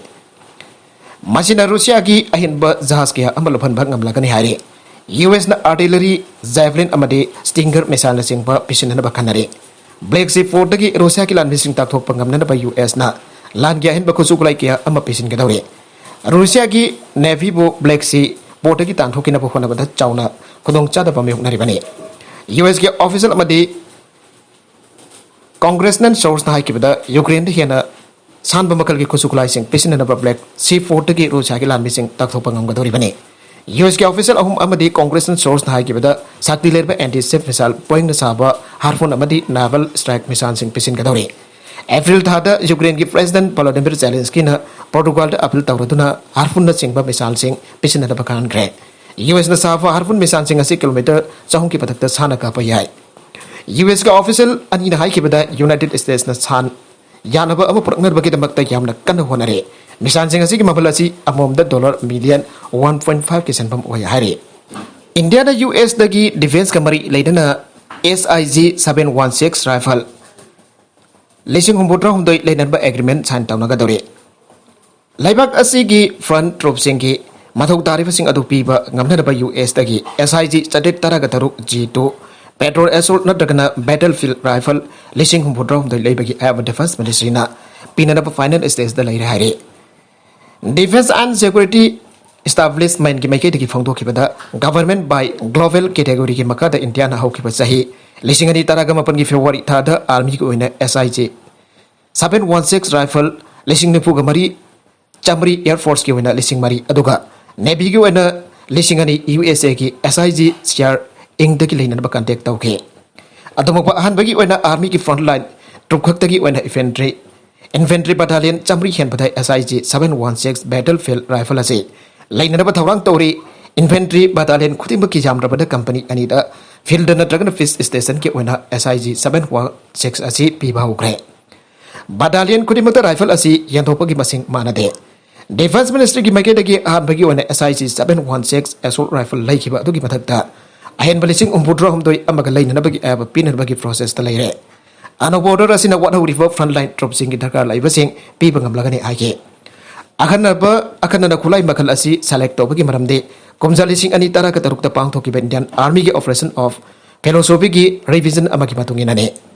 ꯃꯁꯤꯅ ꯔꯨꯁꯤꯌꯥꯒꯤ ꯑꯍꯦꯟꯕ ꯖꯍꯥꯖ ꯀꯌꯥ ꯑꯃ ꯂꯨꯞꯍꯟꯕ ꯉꯝꯂꯒꯅꯤ ꯍꯥꯏꯔꯤ꯫ ꯌꯨ ꯑꯦꯁꯅ artillery, Javelin ꯑꯃꯗꯤ Stinger missileꯅꯆꯤꯡꯕ ꯄꯤꯁꯤꯟꯅꯅꯕ ꯈꯟꯅꯔꯤ꯫ Black Sea portꯇꯒꯤ ꯔꯨꯁꯤꯌꯥꯒꯤ ꯂꯥꯟꯃꯤꯁꯤꯡ ꯇꯥꯛꯊꯣꯛꯄ ꯉꯝꯅꯅꯕ ꯌꯨ ꯑꯦꯁꯅ ꯂꯥꯟꯒꯤ ꯑꯍꯦꯟꯕ ꯈꯨꯠꯁꯨ ꯈꯨꯠꯂꯥꯏ ꯀꯌꯥ ꯑꯃ ꯄꯤꯁꯤꯟꯒꯗꯧꯔꯤ꯫ ꯔꯨꯁꯤꯌꯥꯒꯤ Navyꯕꯨ Black Sea portꯇꯒꯤ ꯇꯥꯟꯊꯣꯛꯈꯤꯅꯕ ꯍꯣꯠꯅꯕꯗ ꯆꯥꯎꯅ ꯈꯨꯗꯣꯡꯆꯥꯗꯕ ꯃꯥꯌꯣꯛꯅꯔꯤꯕꯅꯤ꯫ ꯌꯨ ꯑꯦꯁꯀꯤ official ꯑꯃꯗꯤ congressional sourceꯅ ꯍꯥꯏꯈꯤꯕꯗ, ꯌꯨꯀ꯭ꯔꯦꯟꯗ ꯍꯦꯟꯅ ꯁꯥꯟꯕ ꯃꯈꯜꯒꯤ ꯈꯨꯠꯁꯨ ꯈꯨꯠꯂꯥꯏꯁꯤꯡ ꯄꯤꯁꯤꯟꯅꯅꯕ Black Sea portꯇꯒꯤ ꯔꯨꯁꯤꯌꯥꯒꯤ ꯂꯥꯟꯃꯤꯁꯤꯡ ꯇꯥꯛꯊꯣꯛꯄ ꯉꯝꯒꯗꯧꯔꯤꯕꯅꯤ꯫ ꯌꯨ ꯑꯦꯁꯀꯤ ꯑꯣꯐꯤꯁꯤꯌꯦꯜ ꯑꯍꯨꯝ ꯑꯃꯗꯤ ꯀꯣꯡꯒ꯭ꯔꯦꯁꯅꯦꯜ ꯁꯣꯔꯁꯅ ꯍꯥꯏꯈꯤꯕꯗ, ꯁꯛꯇꯤ ꯂꯩꯔꯕ ꯑꯦꯟꯇꯤ ꯁꯤꯞ ꯃꯤꯁꯥꯏꯜ ꯕꯣꯏꯡꯅ ꯁꯥꯕ ꯍꯥꯔꯄꯨꯟ ꯑꯃꯗꯤ ꯅꯥꯚꯦꯜ ꯁ꯭ꯇ꯭ꯔꯥꯏꯛ ꯃꯤꯁꯥꯏꯜꯁꯤꯡ ꯄꯤꯁꯤꯟꯒꯗꯧꯔꯤ꯫ ꯑꯦꯄ꯭ꯔꯤꯜ ꯊꯥꯗ ꯌꯨꯀ꯭ꯔꯦꯟꯒꯤ ꯄ꯭ꯔꯦꯁꯤꯗꯦꯟꯠ ꯚꯣꯂꯣꯗꯤꯃꯤꯔ ꯖꯦꯂꯦꯟꯁꯀꯤꯅ ꯄꯣꯔꯇꯨꯒꯥꯜꯗ ꯑꯄꯤꯜ ꯇꯧꯔꯗꯨꯅ ꯍꯥꯔꯄꯨꯟꯅꯆꯤꯡꯕ ꯃꯤꯁꯥꯏꯜꯁꯤꯡ ꯄꯤꯁꯤꯟꯅꯅꯕ ꯈꯪꯍꯟꯈ꯭ꯔꯦ꯫ ꯌꯨ ꯑꯦꯁꯅ ꯁꯥꯕ ꯍꯥꯔꯄꯨꯟ ꯃꯤꯁꯥꯏꯜꯁꯤꯡ ꯑꯁꯤ ꯀꯤꯂꯣꯃꯤꯇꯔ ꯆꯍꯨꯝꯒꯤ ꯃꯊꯛꯇ ꯁꯥꯟꯅ ꯀꯥꯞꯄ ꯌꯥꯏ꯫ ꯌꯨ ꯑꯦꯁꯀꯤ ꯑꯣꯐꯤꯁꯤꯌꯦꯜ ꯑꯅꯤꯅ ꯍꯥꯏꯈꯤꯕꯗ, ꯌꯨꯅꯥꯏꯇꯦꯗ ꯁ꯭ꯇꯦꯠꯁꯅ ꯁꯥꯟ ꯌꯥꯅꯕ ꯑꯃ ꯄꯨꯔꯛꯅꯕꯒꯤꯗꯃꯛꯇ ꯌꯥꯝꯅ ꯀꯟꯅ ꯍꯣꯠꯅꯔꯦ꯫ ꯃꯤꯁꯥꯏꯜꯁꯤꯡ ꯑꯁꯤꯒꯤ ꯃꯃꯜ ꯑꯁꯤ ꯑꯃꯃꯝꯗ ꯗꯣꯂꯔ ꯃꯤꯂꯤꯌꯟ ꯋꯥꯟ ꯄꯣꯏꯟꯠ ꯐꯥꯏꯚꯀꯤ ꯁꯦꯟꯐꯝ ꯑꯣꯏ ꯍꯥꯏꯔꯤ꯫ ꯏꯟꯗꯤꯌꯥꯅ ꯌꯨ ꯑꯦꯁꯇꯒꯤ ꯗꯤꯐꯦꯟꯁꯀ ꯃꯔꯤ ꯂꯩꯅꯅ S I G seven one six rifle ꯂꯤꯁꯤꯡ ꯍꯨꯝꯐꯨꯇꯔꯥꯍꯨꯝꯗꯣꯏ ꯂꯩꯅꯕ ꯑꯦꯒ꯭ꯔꯤꯃꯦꯟꯠ ꯁꯥꯏꯟ ꯇꯧꯅꯒꯗꯧꯔꯤ꯫ ꯂꯩꯕꯥꯛ ꯑꯁꯤꯒꯤ ꯐ꯭ꯔꯟꯠ ꯇ꯭ꯔꯨꯞꯁꯤꯡꯒꯤ ꯃꯊꯧ ꯇꯥꯔꯤꯕꯁꯤꯡ ꯑꯗꯨ ꯄꯤꯕ ꯉꯝꯅꯅꯕ ꯌꯨ ꯑꯦꯁꯇꯒꯤ ꯑꯦꯁ ꯑꯥꯏ ꯖꯤ ꯆꯥꯇ꯭ꯔꯦꯠ ꯇꯔꯥꯒ ꯇꯔꯨꯛ ꯖꯤ ꯇꯨ ꯄꯦꯇ꯭ꯔꯣꯜ ꯑꯦꯁꯣꯜꯠ ꯅꯠꯇ꯭ꯔꯒꯅ ꯕꯦꯇꯜ ꯐꯤꯜꯗ ꯔꯥꯏꯐꯜ ꯂꯤꯁꯤꯡ ꯍꯨꯝꯐꯨꯇꯔꯥꯍꯨꯝꯗꯣꯏ ꯂꯩꯕꯒꯤ ꯑꯌꯥꯕ ꯗꯤꯐꯦꯟꯁ ꯃꯤꯅꯤꯁꯇ꯭ꯔꯤꯅ ꯄꯤꯅꯅꯕ ꯐꯥꯏꯅꯦꯜ ꯁ꯭ꯇꯦꯖꯇ ꯂꯩꯔꯦ ꯍꯥꯏꯔꯤ꯫ ꯗꯤꯐꯦꯟꯁ ꯑꯦꯟꯗ ꯁꯦꯀ꯭ꯌꯨꯔꯤꯇꯤ ꯏꯁꯇꯥꯕ꯭ꯂꯤꯁꯃꯦꯟꯠꯀꯤ ꯃꯥꯏꯀꯩꯗꯒꯤ ꯐꯣꯡꯗꯣꯛꯈꯤꯕꯗ, ꯒꯚꯔꯟꯃꯦꯟꯠ ꯕꯥꯏ ꯒ꯭ꯂꯣꯕꯦꯜ ꯀꯦꯇꯦꯒꯣꯔꯤꯒꯤ ꯃꯈꯥꯗ ꯏꯟꯗꯤꯌꯥꯅ ꯍꯧꯈꯤꯕ ꯆꯍꯤ ꯂꯤꯁꯤꯡ ꯑꯅꯤ ꯇꯔꯥꯒ ꯃꯥꯄꯟꯒꯤ ꯐꯦꯕ꯭ꯔꯨꯋꯥꯔꯤ ꯊꯥꯗ ꯑꯥꯔꯃꯤꯒꯤ ꯑꯣꯏꯅ S I G seven one six rifle ꯂꯤꯁꯤꯡ ꯅꯤꯐꯨꯒ ꯃꯔꯤ ꯆꯥꯃꯔꯤ, ꯑꯦꯌꯔ ꯐꯣꯔꯁꯀꯤ ꯑꯣꯏꯅ ꯂꯤꯁꯤꯡ ꯃꯔꯤ, ꯑꯗꯨꯒ ꯅꯦꯚꯤꯒꯤ ꯑꯣꯏꯅ ꯂꯤꯁꯤꯡ ꯑꯅꯤ ꯌꯨ ꯑꯦꯁ ꯑꯦꯒꯤ ꯑꯦꯁ ꯑꯥꯏ ꯖꯤ ꯁꯤꯌꯥꯔ ꯏꯪꯗꯒꯤ ꯂꯩꯅꯅꯕ ꯀꯟꯇꯦꯛ ꯇꯧꯈꯤ꯫ ꯑꯗꯨꯃꯛꯄ ꯑꯍꯥꯟꯕꯒꯤ ꯑꯣꯏꯅ ꯑꯥꯔꯃꯤꯒꯤ ꯐ꯭ꯔꯟꯠ ꯂꯥꯏꯟ ꯇ꯭ꯔꯨꯞ ꯈꯛꯇꯒꯤ ꯑꯣꯏꯅ ꯏꯟꯐꯦꯟꯇ꯭ꯔꯤ, ꯏꯟꯐꯦꯟꯇ꯭ꯔꯤ ꯕꯠꯇꯥꯂꯤꯌꯟ ꯆꯥꯃꯔꯤ ꯍꯦꯟꯕꯗ S I G seven one six battle field rifle ꯑꯁꯤ ꯂꯩꯅꯅꯕ ꯊꯧꯔꯥꯡ ꯇꯧꯔꯤ꯫ ꯏꯟꯐꯦꯟꯇ꯭ꯔꯤ ꯕꯠꯇꯥꯂꯤꯌꯟ ꯈꯨꯗꯤꯡꯃꯛꯀꯤ ꯌꯥꯝꯗ꯭ꯔꯕꯗ ꯀꯝꯄꯅꯤ ꯑꯅꯤꯗ ꯐꯤꯜꯗ ꯅꯠꯇ꯭ꯔꯒꯅ ꯐꯤꯜꯗ ꯁ꯭ꯇꯦꯁꯟꯒꯤ ꯑꯣꯏꯅ S I G seven one six ꯑꯁꯤ ꯄꯤꯕ ꯍꯧꯈ꯭ꯔꯦ꯫ ꯕꯠꯇꯥꯂꯤꯌꯟ ꯈꯨꯗꯤꯡꯃꯛꯇ ꯔꯥꯏꯐꯜ ꯑꯁꯤ ꯌꯦꯟꯊꯣꯛꯄꯒꯤ ꯃꯁꯤꯡ ꯃꯥꯟꯅꯗꯦ꯫ ꯗꯤꯐꯦꯟꯁ ꯃꯤꯅꯤꯁꯇ꯭ꯔꯤꯒꯤ ꯃꯥꯏꯀꯩꯗꯒꯤ ꯑꯍꯥꯟꯕꯒꯤ ꯑꯣꯏꯅ S I G seven one six assault rifle ꯂꯩꯈꯤꯕ ꯑꯗꯨꯒꯤ ꯃꯊꯛꯇ, ꯑꯍꯦꯟꯕ ꯂꯤꯁꯤꯡ ꯍꯨꯝꯐꯨꯇꯔꯥꯍꯨꯝꯗꯣꯏ ꯑꯃꯒ ꯂꯩꯅꯅꯕꯒꯤ ꯑꯌꯥꯕ ꯄꯤꯅꯅꯕꯒꯤ ꯄ꯭ꯔꯣꯁꯦꯁꯇ ꯂꯩꯔꯦ꯫ ꯑꯅꯧꯕ ꯑꯣꯔꯗꯔ ꯑꯁꯤꯅ ꯋꯥꯠꯍꯧꯔꯤꯕ ꯐ꯭ꯔꯟꯠ ꯂꯥꯏꯟ ꯇ꯭ꯔꯨꯞꯁꯤꯡꯒꯤ ꯗꯔꯀꯥꯔ ꯂꯩꯕꯁꯤꯡ ꯄꯤꯕ ꯉꯝꯂꯒꯅꯤ ꯍꯥꯏꯈꯤ꯫ ꯑꯈꯟꯅꯕ, ꯑꯈꯟꯅꯅ ꯈꯨꯠꯂꯥꯏ ꯃꯈꯜ ꯑꯁꯤ ꯁꯦꯂꯦꯛ ꯇꯧꯕꯒꯤ ꯃꯔꯝꯗꯤ ꯀꯨꯝꯖꯥ ꯂꯤꯁꯤꯡ ꯑꯅꯤ ꯇꯔꯥꯒ ꯇꯔꯨꯛꯇ ꯄꯥꯡꯊꯣꯛꯈꯤꯕ ꯏꯟꯗꯤꯌꯥꯟ ꯑꯥꯔꯃꯤꯒꯤ ꯑꯣꯄꯔꯦꯁꯟ ꯑꯣꯐ ꯐꯤꯂꯣꯁꯣꯐꯤꯒꯤ ꯔꯤꯚꯤꯖꯟ ꯑꯃꯒꯤ ꯃꯇꯨꯡ ꯏꯟꯅꯅꯤ꯫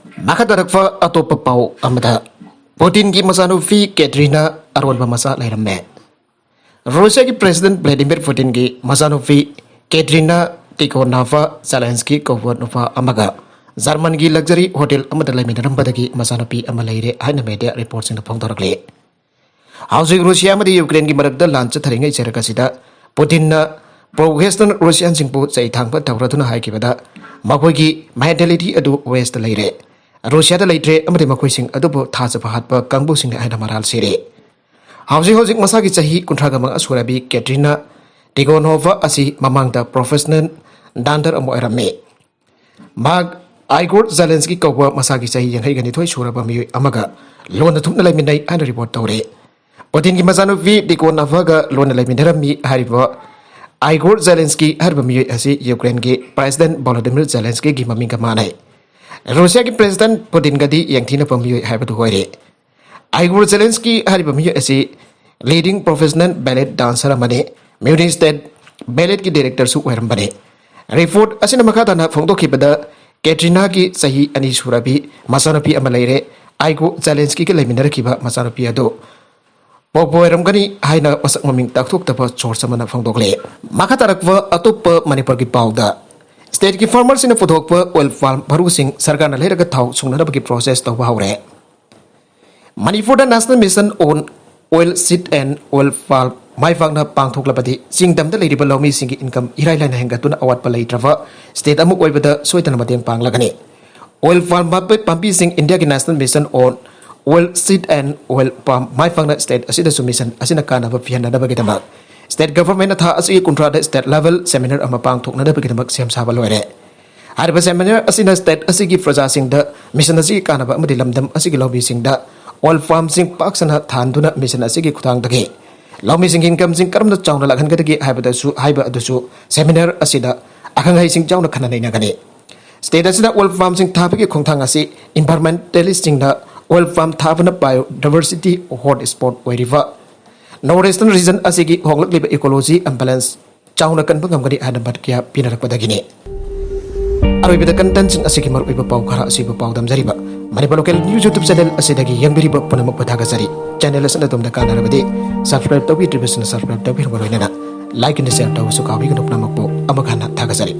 ꯃꯈꯥ ꯇꯥꯔꯛꯄ ꯑꯇꯣꯞꯄ ꯄꯥꯎ ꯑꯃꯗ, ꯄꯨꯇꯤꯟꯒꯤ ꯃꯆꯥꯅꯨꯄꯤ ꯀꯦꯇ꯭ꯔꯤꯅꯥ ꯑꯔꯣꯟꯕ ꯃꯆꯥ ꯂꯩꯔꯝꯃꯦ꯫ ꯔꯨꯁꯤꯌꯥꯒꯤ ꯄ꯭ꯔꯦꯁꯤꯗꯦꯟꯠ ꯚ꯭ꯂꯥꯗꯤꯃꯤꯔ ꯄꯨꯇꯤꯟꯒꯤ ꯃꯆꯥꯅꯨꯄꯤ ꯀꯦꯇ꯭ꯔꯤꯅꯥ ꯇꯤꯈꯣꯅꯣꯚꯥ ꯖꯦꯂꯦꯟꯁꯀꯤ ꯀꯧꯕ ꯅꯨꯄꯥ ꯑꯃꯒ ꯖꯔꯃꯟꯒꯤ ꯂꯛꯖꯔꯤ ꯍꯣꯇꯦꯜ ꯑꯃꯗ ꯂꯩꯃꯤꯟꯅꯔꯝꯕꯗꯒꯤ ꯃꯆꯥꯅꯨꯄꯤ ꯑꯃ ꯂꯩꯔꯦ ꯍꯥꯏꯅ ꯃꯦꯗꯤꯌꯥ ꯔꯤꯄꯣꯔꯠꯁꯤꯡꯅ ꯐꯣꯡꯗꯣꯔꯛꯂꯤ꯫ ꯍꯧꯖꯤꯛ ꯔꯨꯁꯤꯌꯥ ꯑꯃꯗꯤ ꯌꯨꯀ꯭ꯔꯦꯟꯒꯤ ꯃꯔꯛꯇ ꯂꯥꯟ ꯆꯠꯊꯔꯤꯉꯩ ꯆꯩꯔꯛ ꯑꯁꯤꯗ ꯄꯨꯇꯤꯟꯅ ꯄ꯭ꯔꯣ ꯋꯦꯁꯇꯔꯟ ꯔꯨꯁꯤꯌꯥꯟꯁꯤꯡꯕꯨ ꯆꯩ ꯊꯥꯡꯕ ꯇꯧꯔꯗꯨꯅ ꯍꯥꯏꯈꯤꯕꯗ ꯃꯈꯣꯏꯒꯤ ꯃꯦꯟꯇꯦꯂꯤꯇꯤ ꯑꯗꯨ ꯋꯦꯁꯇ ꯂꯩꯔꯦ, ꯔꯨꯁꯤꯌꯥꯗ ꯂꯩꯇ꯭ꯔꯦ ꯑꯃꯗꯤ ꯃꯈꯣꯏꯁꯤꯡ ꯑꯗꯨꯕꯨ ꯊꯥꯖꯕ ꯍꯥꯠꯄ ꯀꯥꯡꯕꯨꯁꯤꯡꯅꯤ ꯍꯥꯏꯅ ꯃꯔꯥꯜ ꯁꯤꯔꯦ꯫ ꯍꯧꯖꯤꯛ ꯍꯧꯖꯤꯛ ꯃꯁꯥꯒꯤ ꯆꯍꯤ ꯀꯨꯟꯊ꯭ꯔꯥꯒ ꯃꯉꯥ ꯁꯨꯔꯕꯤ ꯀꯦꯇ꯭ꯔꯤꯅꯥ ꯇꯤꯒꯣꯅꯣꯚꯥ ꯑꯁꯤ ꯃꯃꯥꯡꯗ ꯄ꯭ꯔꯣꯐꯦꯁꯅꯦꯜ ꯗꯥꯟꯗꯔ ꯑꯃ ꯑꯣꯏꯔꯝꯃꯤ꯫ ꯃꯍꯥꯛ ꯑꯥꯏꯒꯣꯔ ꯖꯦꯂꯦꯟꯁꯀꯤ ꯀꯧꯕ ꯃꯁꯥꯒꯤ ꯆꯍꯤ ꯌꯥꯡꯈꯩꯒ ꯅꯤꯊꯣꯏ ꯁꯨꯔꯕ ꯃꯤꯑꯣꯏ ꯑꯃꯒ ꯂꯣꯟꯅ ꯊꯨꯞꯅ ꯂꯩꯃꯤꯟꯅꯩ ꯍꯥꯏꯅ ꯔꯤꯄꯣꯔꯠ ꯇꯧꯔꯤ꯫ ꯄꯨꯇꯤꯟꯒꯤ ꯃꯆꯥꯅꯨꯄꯤ ꯇꯤꯒꯣꯅꯣꯚꯥꯒ ꯂꯣꯟꯅ ꯂꯩꯃꯤꯟꯅꯔꯝꯃꯤ ꯍꯥꯏꯔꯤꯕ ꯑꯥꯏꯒꯣꯔ ꯖꯦꯂꯦꯟꯁꯀꯤ ꯍꯥꯏꯔꯤꯕ ꯃꯤꯑꯣꯏ ꯑꯁꯤ ꯌꯨꯀ꯭ꯔꯦꯟꯒꯤ ꯄ꯭ꯔꯦꯁꯤꯗꯦꯟꯠ ꯚꯣꯂꯣꯗꯤꯃꯤꯔ ꯖꯦꯂꯦꯟꯁꯀꯤꯒꯤ ꯃꯃꯤꯡꯒ ꯃꯥꯟꯅꯩ꯫ ꯔꯨꯁꯤꯌꯥꯒꯤ ꯄ꯭ꯔꯦꯁꯤꯗꯦꯟꯠ ꯄꯨꯇꯤꯟꯒꯗꯤ ꯌꯦꯡꯊꯤꯅꯕ ꯃꯤꯑꯣꯏ ꯍꯥꯏꯕꯗꯨ ꯑꯣꯏꯔꯦ꯫ ꯑꯥꯏꯒꯣꯔ ꯖꯦꯂꯦꯟꯁꯀꯤ ꯍꯥꯏꯔꯤꯕ ꯃꯤꯑꯣꯏ ꯑꯁꯤ ꯂꯤꯗꯤꯡ ꯄ꯭ꯔꯣꯐꯦꯁꯅꯦꯜ ꯕꯦꯂꯦꯠ ꯗꯥꯟꯁꯔ ꯑꯃꯅꯤ, ꯃ꯭ꯌꯨꯅꯤꯁ ꯁ꯭ꯇꯦꯠ ꯕꯦꯂꯦꯠꯀꯤ ꯗꯤꯔꯦꯛꯇꯔꯁꯨ ꯑꯣꯏꯔꯝꯕꯅꯤ꯫ ꯔꯤꯄꯣꯔꯠ ꯑꯁꯤꯅ ꯃꯈꯥ ꯇꯥꯅ ꯐꯣꯡꯗꯣꯛꯈꯤꯕꯗ, ꯀꯦꯇ꯭ꯔꯤꯅꯥꯒꯤ ꯆꯍꯤ ꯑꯅꯤ ꯁꯨꯔꯕꯤ ꯃꯆꯥꯅꯨꯄꯤ ꯑꯃ ꯂꯩꯔꯦ꯫ ꯑꯥꯏꯒꯣ ꯖꯦꯂꯦꯟꯁꯀꯤꯒ ꯂꯩꯃꯤꯟꯅꯔꯛꯈꯤꯕ ꯃꯆꯥꯅꯨꯄꯤ ꯑꯗꯨ ꯄꯣꯄꯣ ꯑꯣꯏꯔꯝꯒꯅꯤ ꯍꯥꯏꯅ ꯃꯁꯛ ꯃꯃꯤꯡ ꯇꯥꯛꯊꯣꯛꯇꯕ ꯁꯣꯔꯁ ꯑꯃꯅ ꯐꯣꯡꯗꯣꯛꯂꯦ꯫ ꯃꯈꯥ ꯇꯥꯔꯛꯄ ꯑꯇꯣꯞꯄ ꯃꯅꯤꯄꯨꯔꯒꯤ ꯄꯥꯎꯗ, ꯁ꯭ꯇꯦꯠꯀꯤ ꯐꯥꯔꯃꯔꯁꯤꯡꯅ ꯄꯨꯊꯣꯛꯄ ꯑꯣꯏꯜ ꯄꯥꯝ ꯃꯔꯨꯁꯤꯡ ꯁꯔꯀꯥꯔꯅ ꯂꯩꯔꯒ ꯊꯥꯎ ꯁꯨꯡꯅꯅꯕꯒꯤ ꯄ꯭ꯔꯣꯁꯦꯁ ꯇꯧꯕ ꯍꯧꯔꯦ꯫ ꯃꯅꯤꯄꯨꯔꯗ ꯅꯦꯁꯅꯦꯜ ꯃꯤꯁꯟ ꯑꯣꯟ ꯑꯣꯏꯜ ꯁꯤꯗ ꯑꯦꯟ ꯑꯣꯏꯜ ꯄꯥꯝ ꯃꯥꯏ ꯄꯥꯛꯅ ꯄꯥꯡꯊꯣꯛꯂꯕꯗꯤ ꯆꯤꯡꯗꯝꯗ ꯂꯩꯔꯤꯕ ꯂꯧꯃꯤꯁꯤꯡꯒꯤ ꯏꯟꯀꯝ ꯏꯔꯥꯏ ꯂꯥꯏꯅ ꯍꯦꯟꯒꯠꯇꯨꯅ ꯑꯋꯥꯠꯄ ꯂꯩꯇ꯭ꯔꯕ ꯁ꯭ꯇꯦꯠ ꯑꯃ ꯑꯣꯏꯕꯗ ꯁꯣꯏꯗꯅ ꯃꯇꯦꯡ ꯄꯥꯡꯂꯒꯅꯤ꯫ ꯑꯣꯏꯜ ꯄꯥꯝ ꯄꯥꯝꯕꯤꯁꯤꯡ ꯏꯟꯗꯤꯌꯥꯒꯤ ꯅꯦꯁꯅꯦꯜ ꯃꯤꯁꯟ ꯑꯣꯟ ꯑꯣꯏꯜ ꯁꯤꯗ ꯑꯦꯟ ꯑꯣꯏꯜ ꯄꯥꯝ ꯃꯥꯏ ꯄꯥꯛꯅ ꯁ꯭ꯇꯦꯠ ꯑꯁꯤꯗꯁꯨ ꯃꯤꯁꯟ ꯑꯁꯤꯅ ꯀꯥꯟꯅꯕ ꯄꯤꯍꯟꯅꯅꯕꯒꯤꯗꯃꯛ ꯁ꯭ꯇꯦꯠ ꯒꯚꯔꯟꯃꯦꯟꯠꯅ ꯊꯥ ꯑꯁꯤꯒꯤ ꯀꯨꯟꯊ꯭ꯔꯥꯗ ꯁ꯭ꯇꯦꯠ ꯂꯦꯚꯦꯜ ꯁꯦꯃꯤꯅꯥꯔ ꯑꯃ ꯄꯥꯡꯊꯣꯛꯅꯅꯕꯒꯤꯗꯃꯛ ꯁꯦꯝ ꯁꯥꯕ ꯂꯣꯏꯔꯦ꯫ ꯍꯥꯏꯔꯤꯕ ꯁꯦꯃꯤꯅꯥꯔ ꯑꯁꯤꯅ ꯁ꯭ꯇꯦꯠ ꯑꯁꯤꯒꯤ ꯄ꯭ꯔꯖꯥꯁꯤꯡꯗ ꯃꯤꯁꯟ ꯑꯁꯤꯒꯤ ꯀꯥꯟꯅꯕ ꯑꯃꯗꯤ ꯂꯝꯗꯝ ꯑꯁꯤꯒꯤ ꯂꯧꯃꯤꯁꯤꯡꯗ ꯑꯣꯏꯜ ꯄꯥꯝꯁꯤꯡ ꯄꯥꯛ ꯁꯟꯅ ꯊꯥꯍꯟꯗꯨꯅ ꯃꯤꯁꯟ ꯑꯁꯤꯒꯤ ꯈꯨꯠꯊꯥꯡꯗꯒꯤ ꯂꯧꯃꯤꯁꯤꯡꯒꯤ ꯏꯟꯀꯝꯁꯤꯡ ꯀꯔꯝꯅ ꯆꯥꯎꯅ ꯂꯥꯛꯍꯟꯒꯗꯒꯦ ꯍꯥꯏꯕꯗꯁꯨ, ꯍꯥꯏꯕ ꯑꯗꯨꯁꯨ ꯁꯦꯃꯤꯅꯥꯔ ꯑꯁꯤꯗ ꯑꯈꯪ ꯑꯍꯩꯁꯤꯡ ꯌꯥꯎꯅ ꯈꯟꯅ ꯅꯩꯅꯒꯅꯤ꯫ ꯁ꯭ꯇꯦꯠ ꯑꯁꯤꯗ ꯑꯣꯏꯜ ꯄꯥꯝꯁꯤꯡ ꯊꯥꯕꯒꯤ ꯈꯣꯡꯊꯥꯡ ꯑꯁꯤ ꯏꯟꯚꯥꯏꯔꯣꯟꯃꯦꯟꯇꯦꯂꯤꯁꯁꯤꯡꯅ ꯑꯣꯏꯜ ꯄꯥꯝ ꯊꯥꯕꯅ ꯕꯥꯏꯑꯣꯗꯥꯏꯚꯔꯁꯤꯇꯤ ꯍꯣꯠ ꯁ꯭ꯄꯣꯠ ꯑꯣꯏꯔꯤꯕ ꯅꯣꯔꯠ ꯏꯁꯇꯔꯟ ꯔꯤꯖꯟ ꯑꯁꯤꯒꯤ ꯍꯣꯡꯂꯛꯂꯤꯕ ꯏꯀꯣꯂꯣꯖꯤ ꯏꯝꯕꯦꯂꯦꯟꯁ ꯆꯥꯎꯅ ꯀꯟꯕ ꯉꯝꯒꯅꯤ ꯍꯥꯏꯅ ꯃꯠ ꯀꯌꯥ ꯄꯤꯅꯔꯛꯄꯗꯒꯤꯅꯤ꯫ ꯑꯔꯣꯏꯕꯗ ꯀꯟꯇꯦꯟꯠꯁꯤꯡ ꯑꯁꯤꯒꯤ ꯃꯔꯨꯑꯣꯏꯕ ꯄꯥꯎ ꯈꯔ ꯑꯁꯤꯕꯨ ꯄꯥꯎꯗꯝꯖꯔꯤꯕ Manipur local news YouTube channel ꯑꯁꯤꯗꯒꯤ ꯌꯦꯡꯕꯤꯔꯤꯕ ꯄꯨꯝꯅꯃꯛꯄꯨ ꯊꯥꯒꯠꯆꯔꯤ꯫ ꯆꯦꯅꯦꯜ ꯑꯁꯤꯅ ꯑꯗꯣꯝꯗ ꯀꯥꯟꯅꯔꯕꯗꯤ ꯁꯕꯁꯀ꯭ꯔꯥꯏꯕ ꯇꯧꯕꯤꯗ꯭ꯔꯤꯕꯁꯤꯡꯅ ꯁꯕꯁꯀ꯭ꯔꯥꯏꯕ ꯇꯧꯕꯤꯔꯕ ꯂꯣꯏꯅꯅ ꯂꯥꯏꯛ ꯑꯃꯗꯤ ꯁꯦꯌꯔ ꯇꯧꯕꯁꯨ ꯀꯥꯎꯕꯤꯒꯅꯨ꯫ ꯄꯨꯝꯅꯃꯛꯄꯨ ꯑꯃꯨꯛ ꯍꯟꯅ ꯊꯥꯒꯠꯆꯔꯤ꯫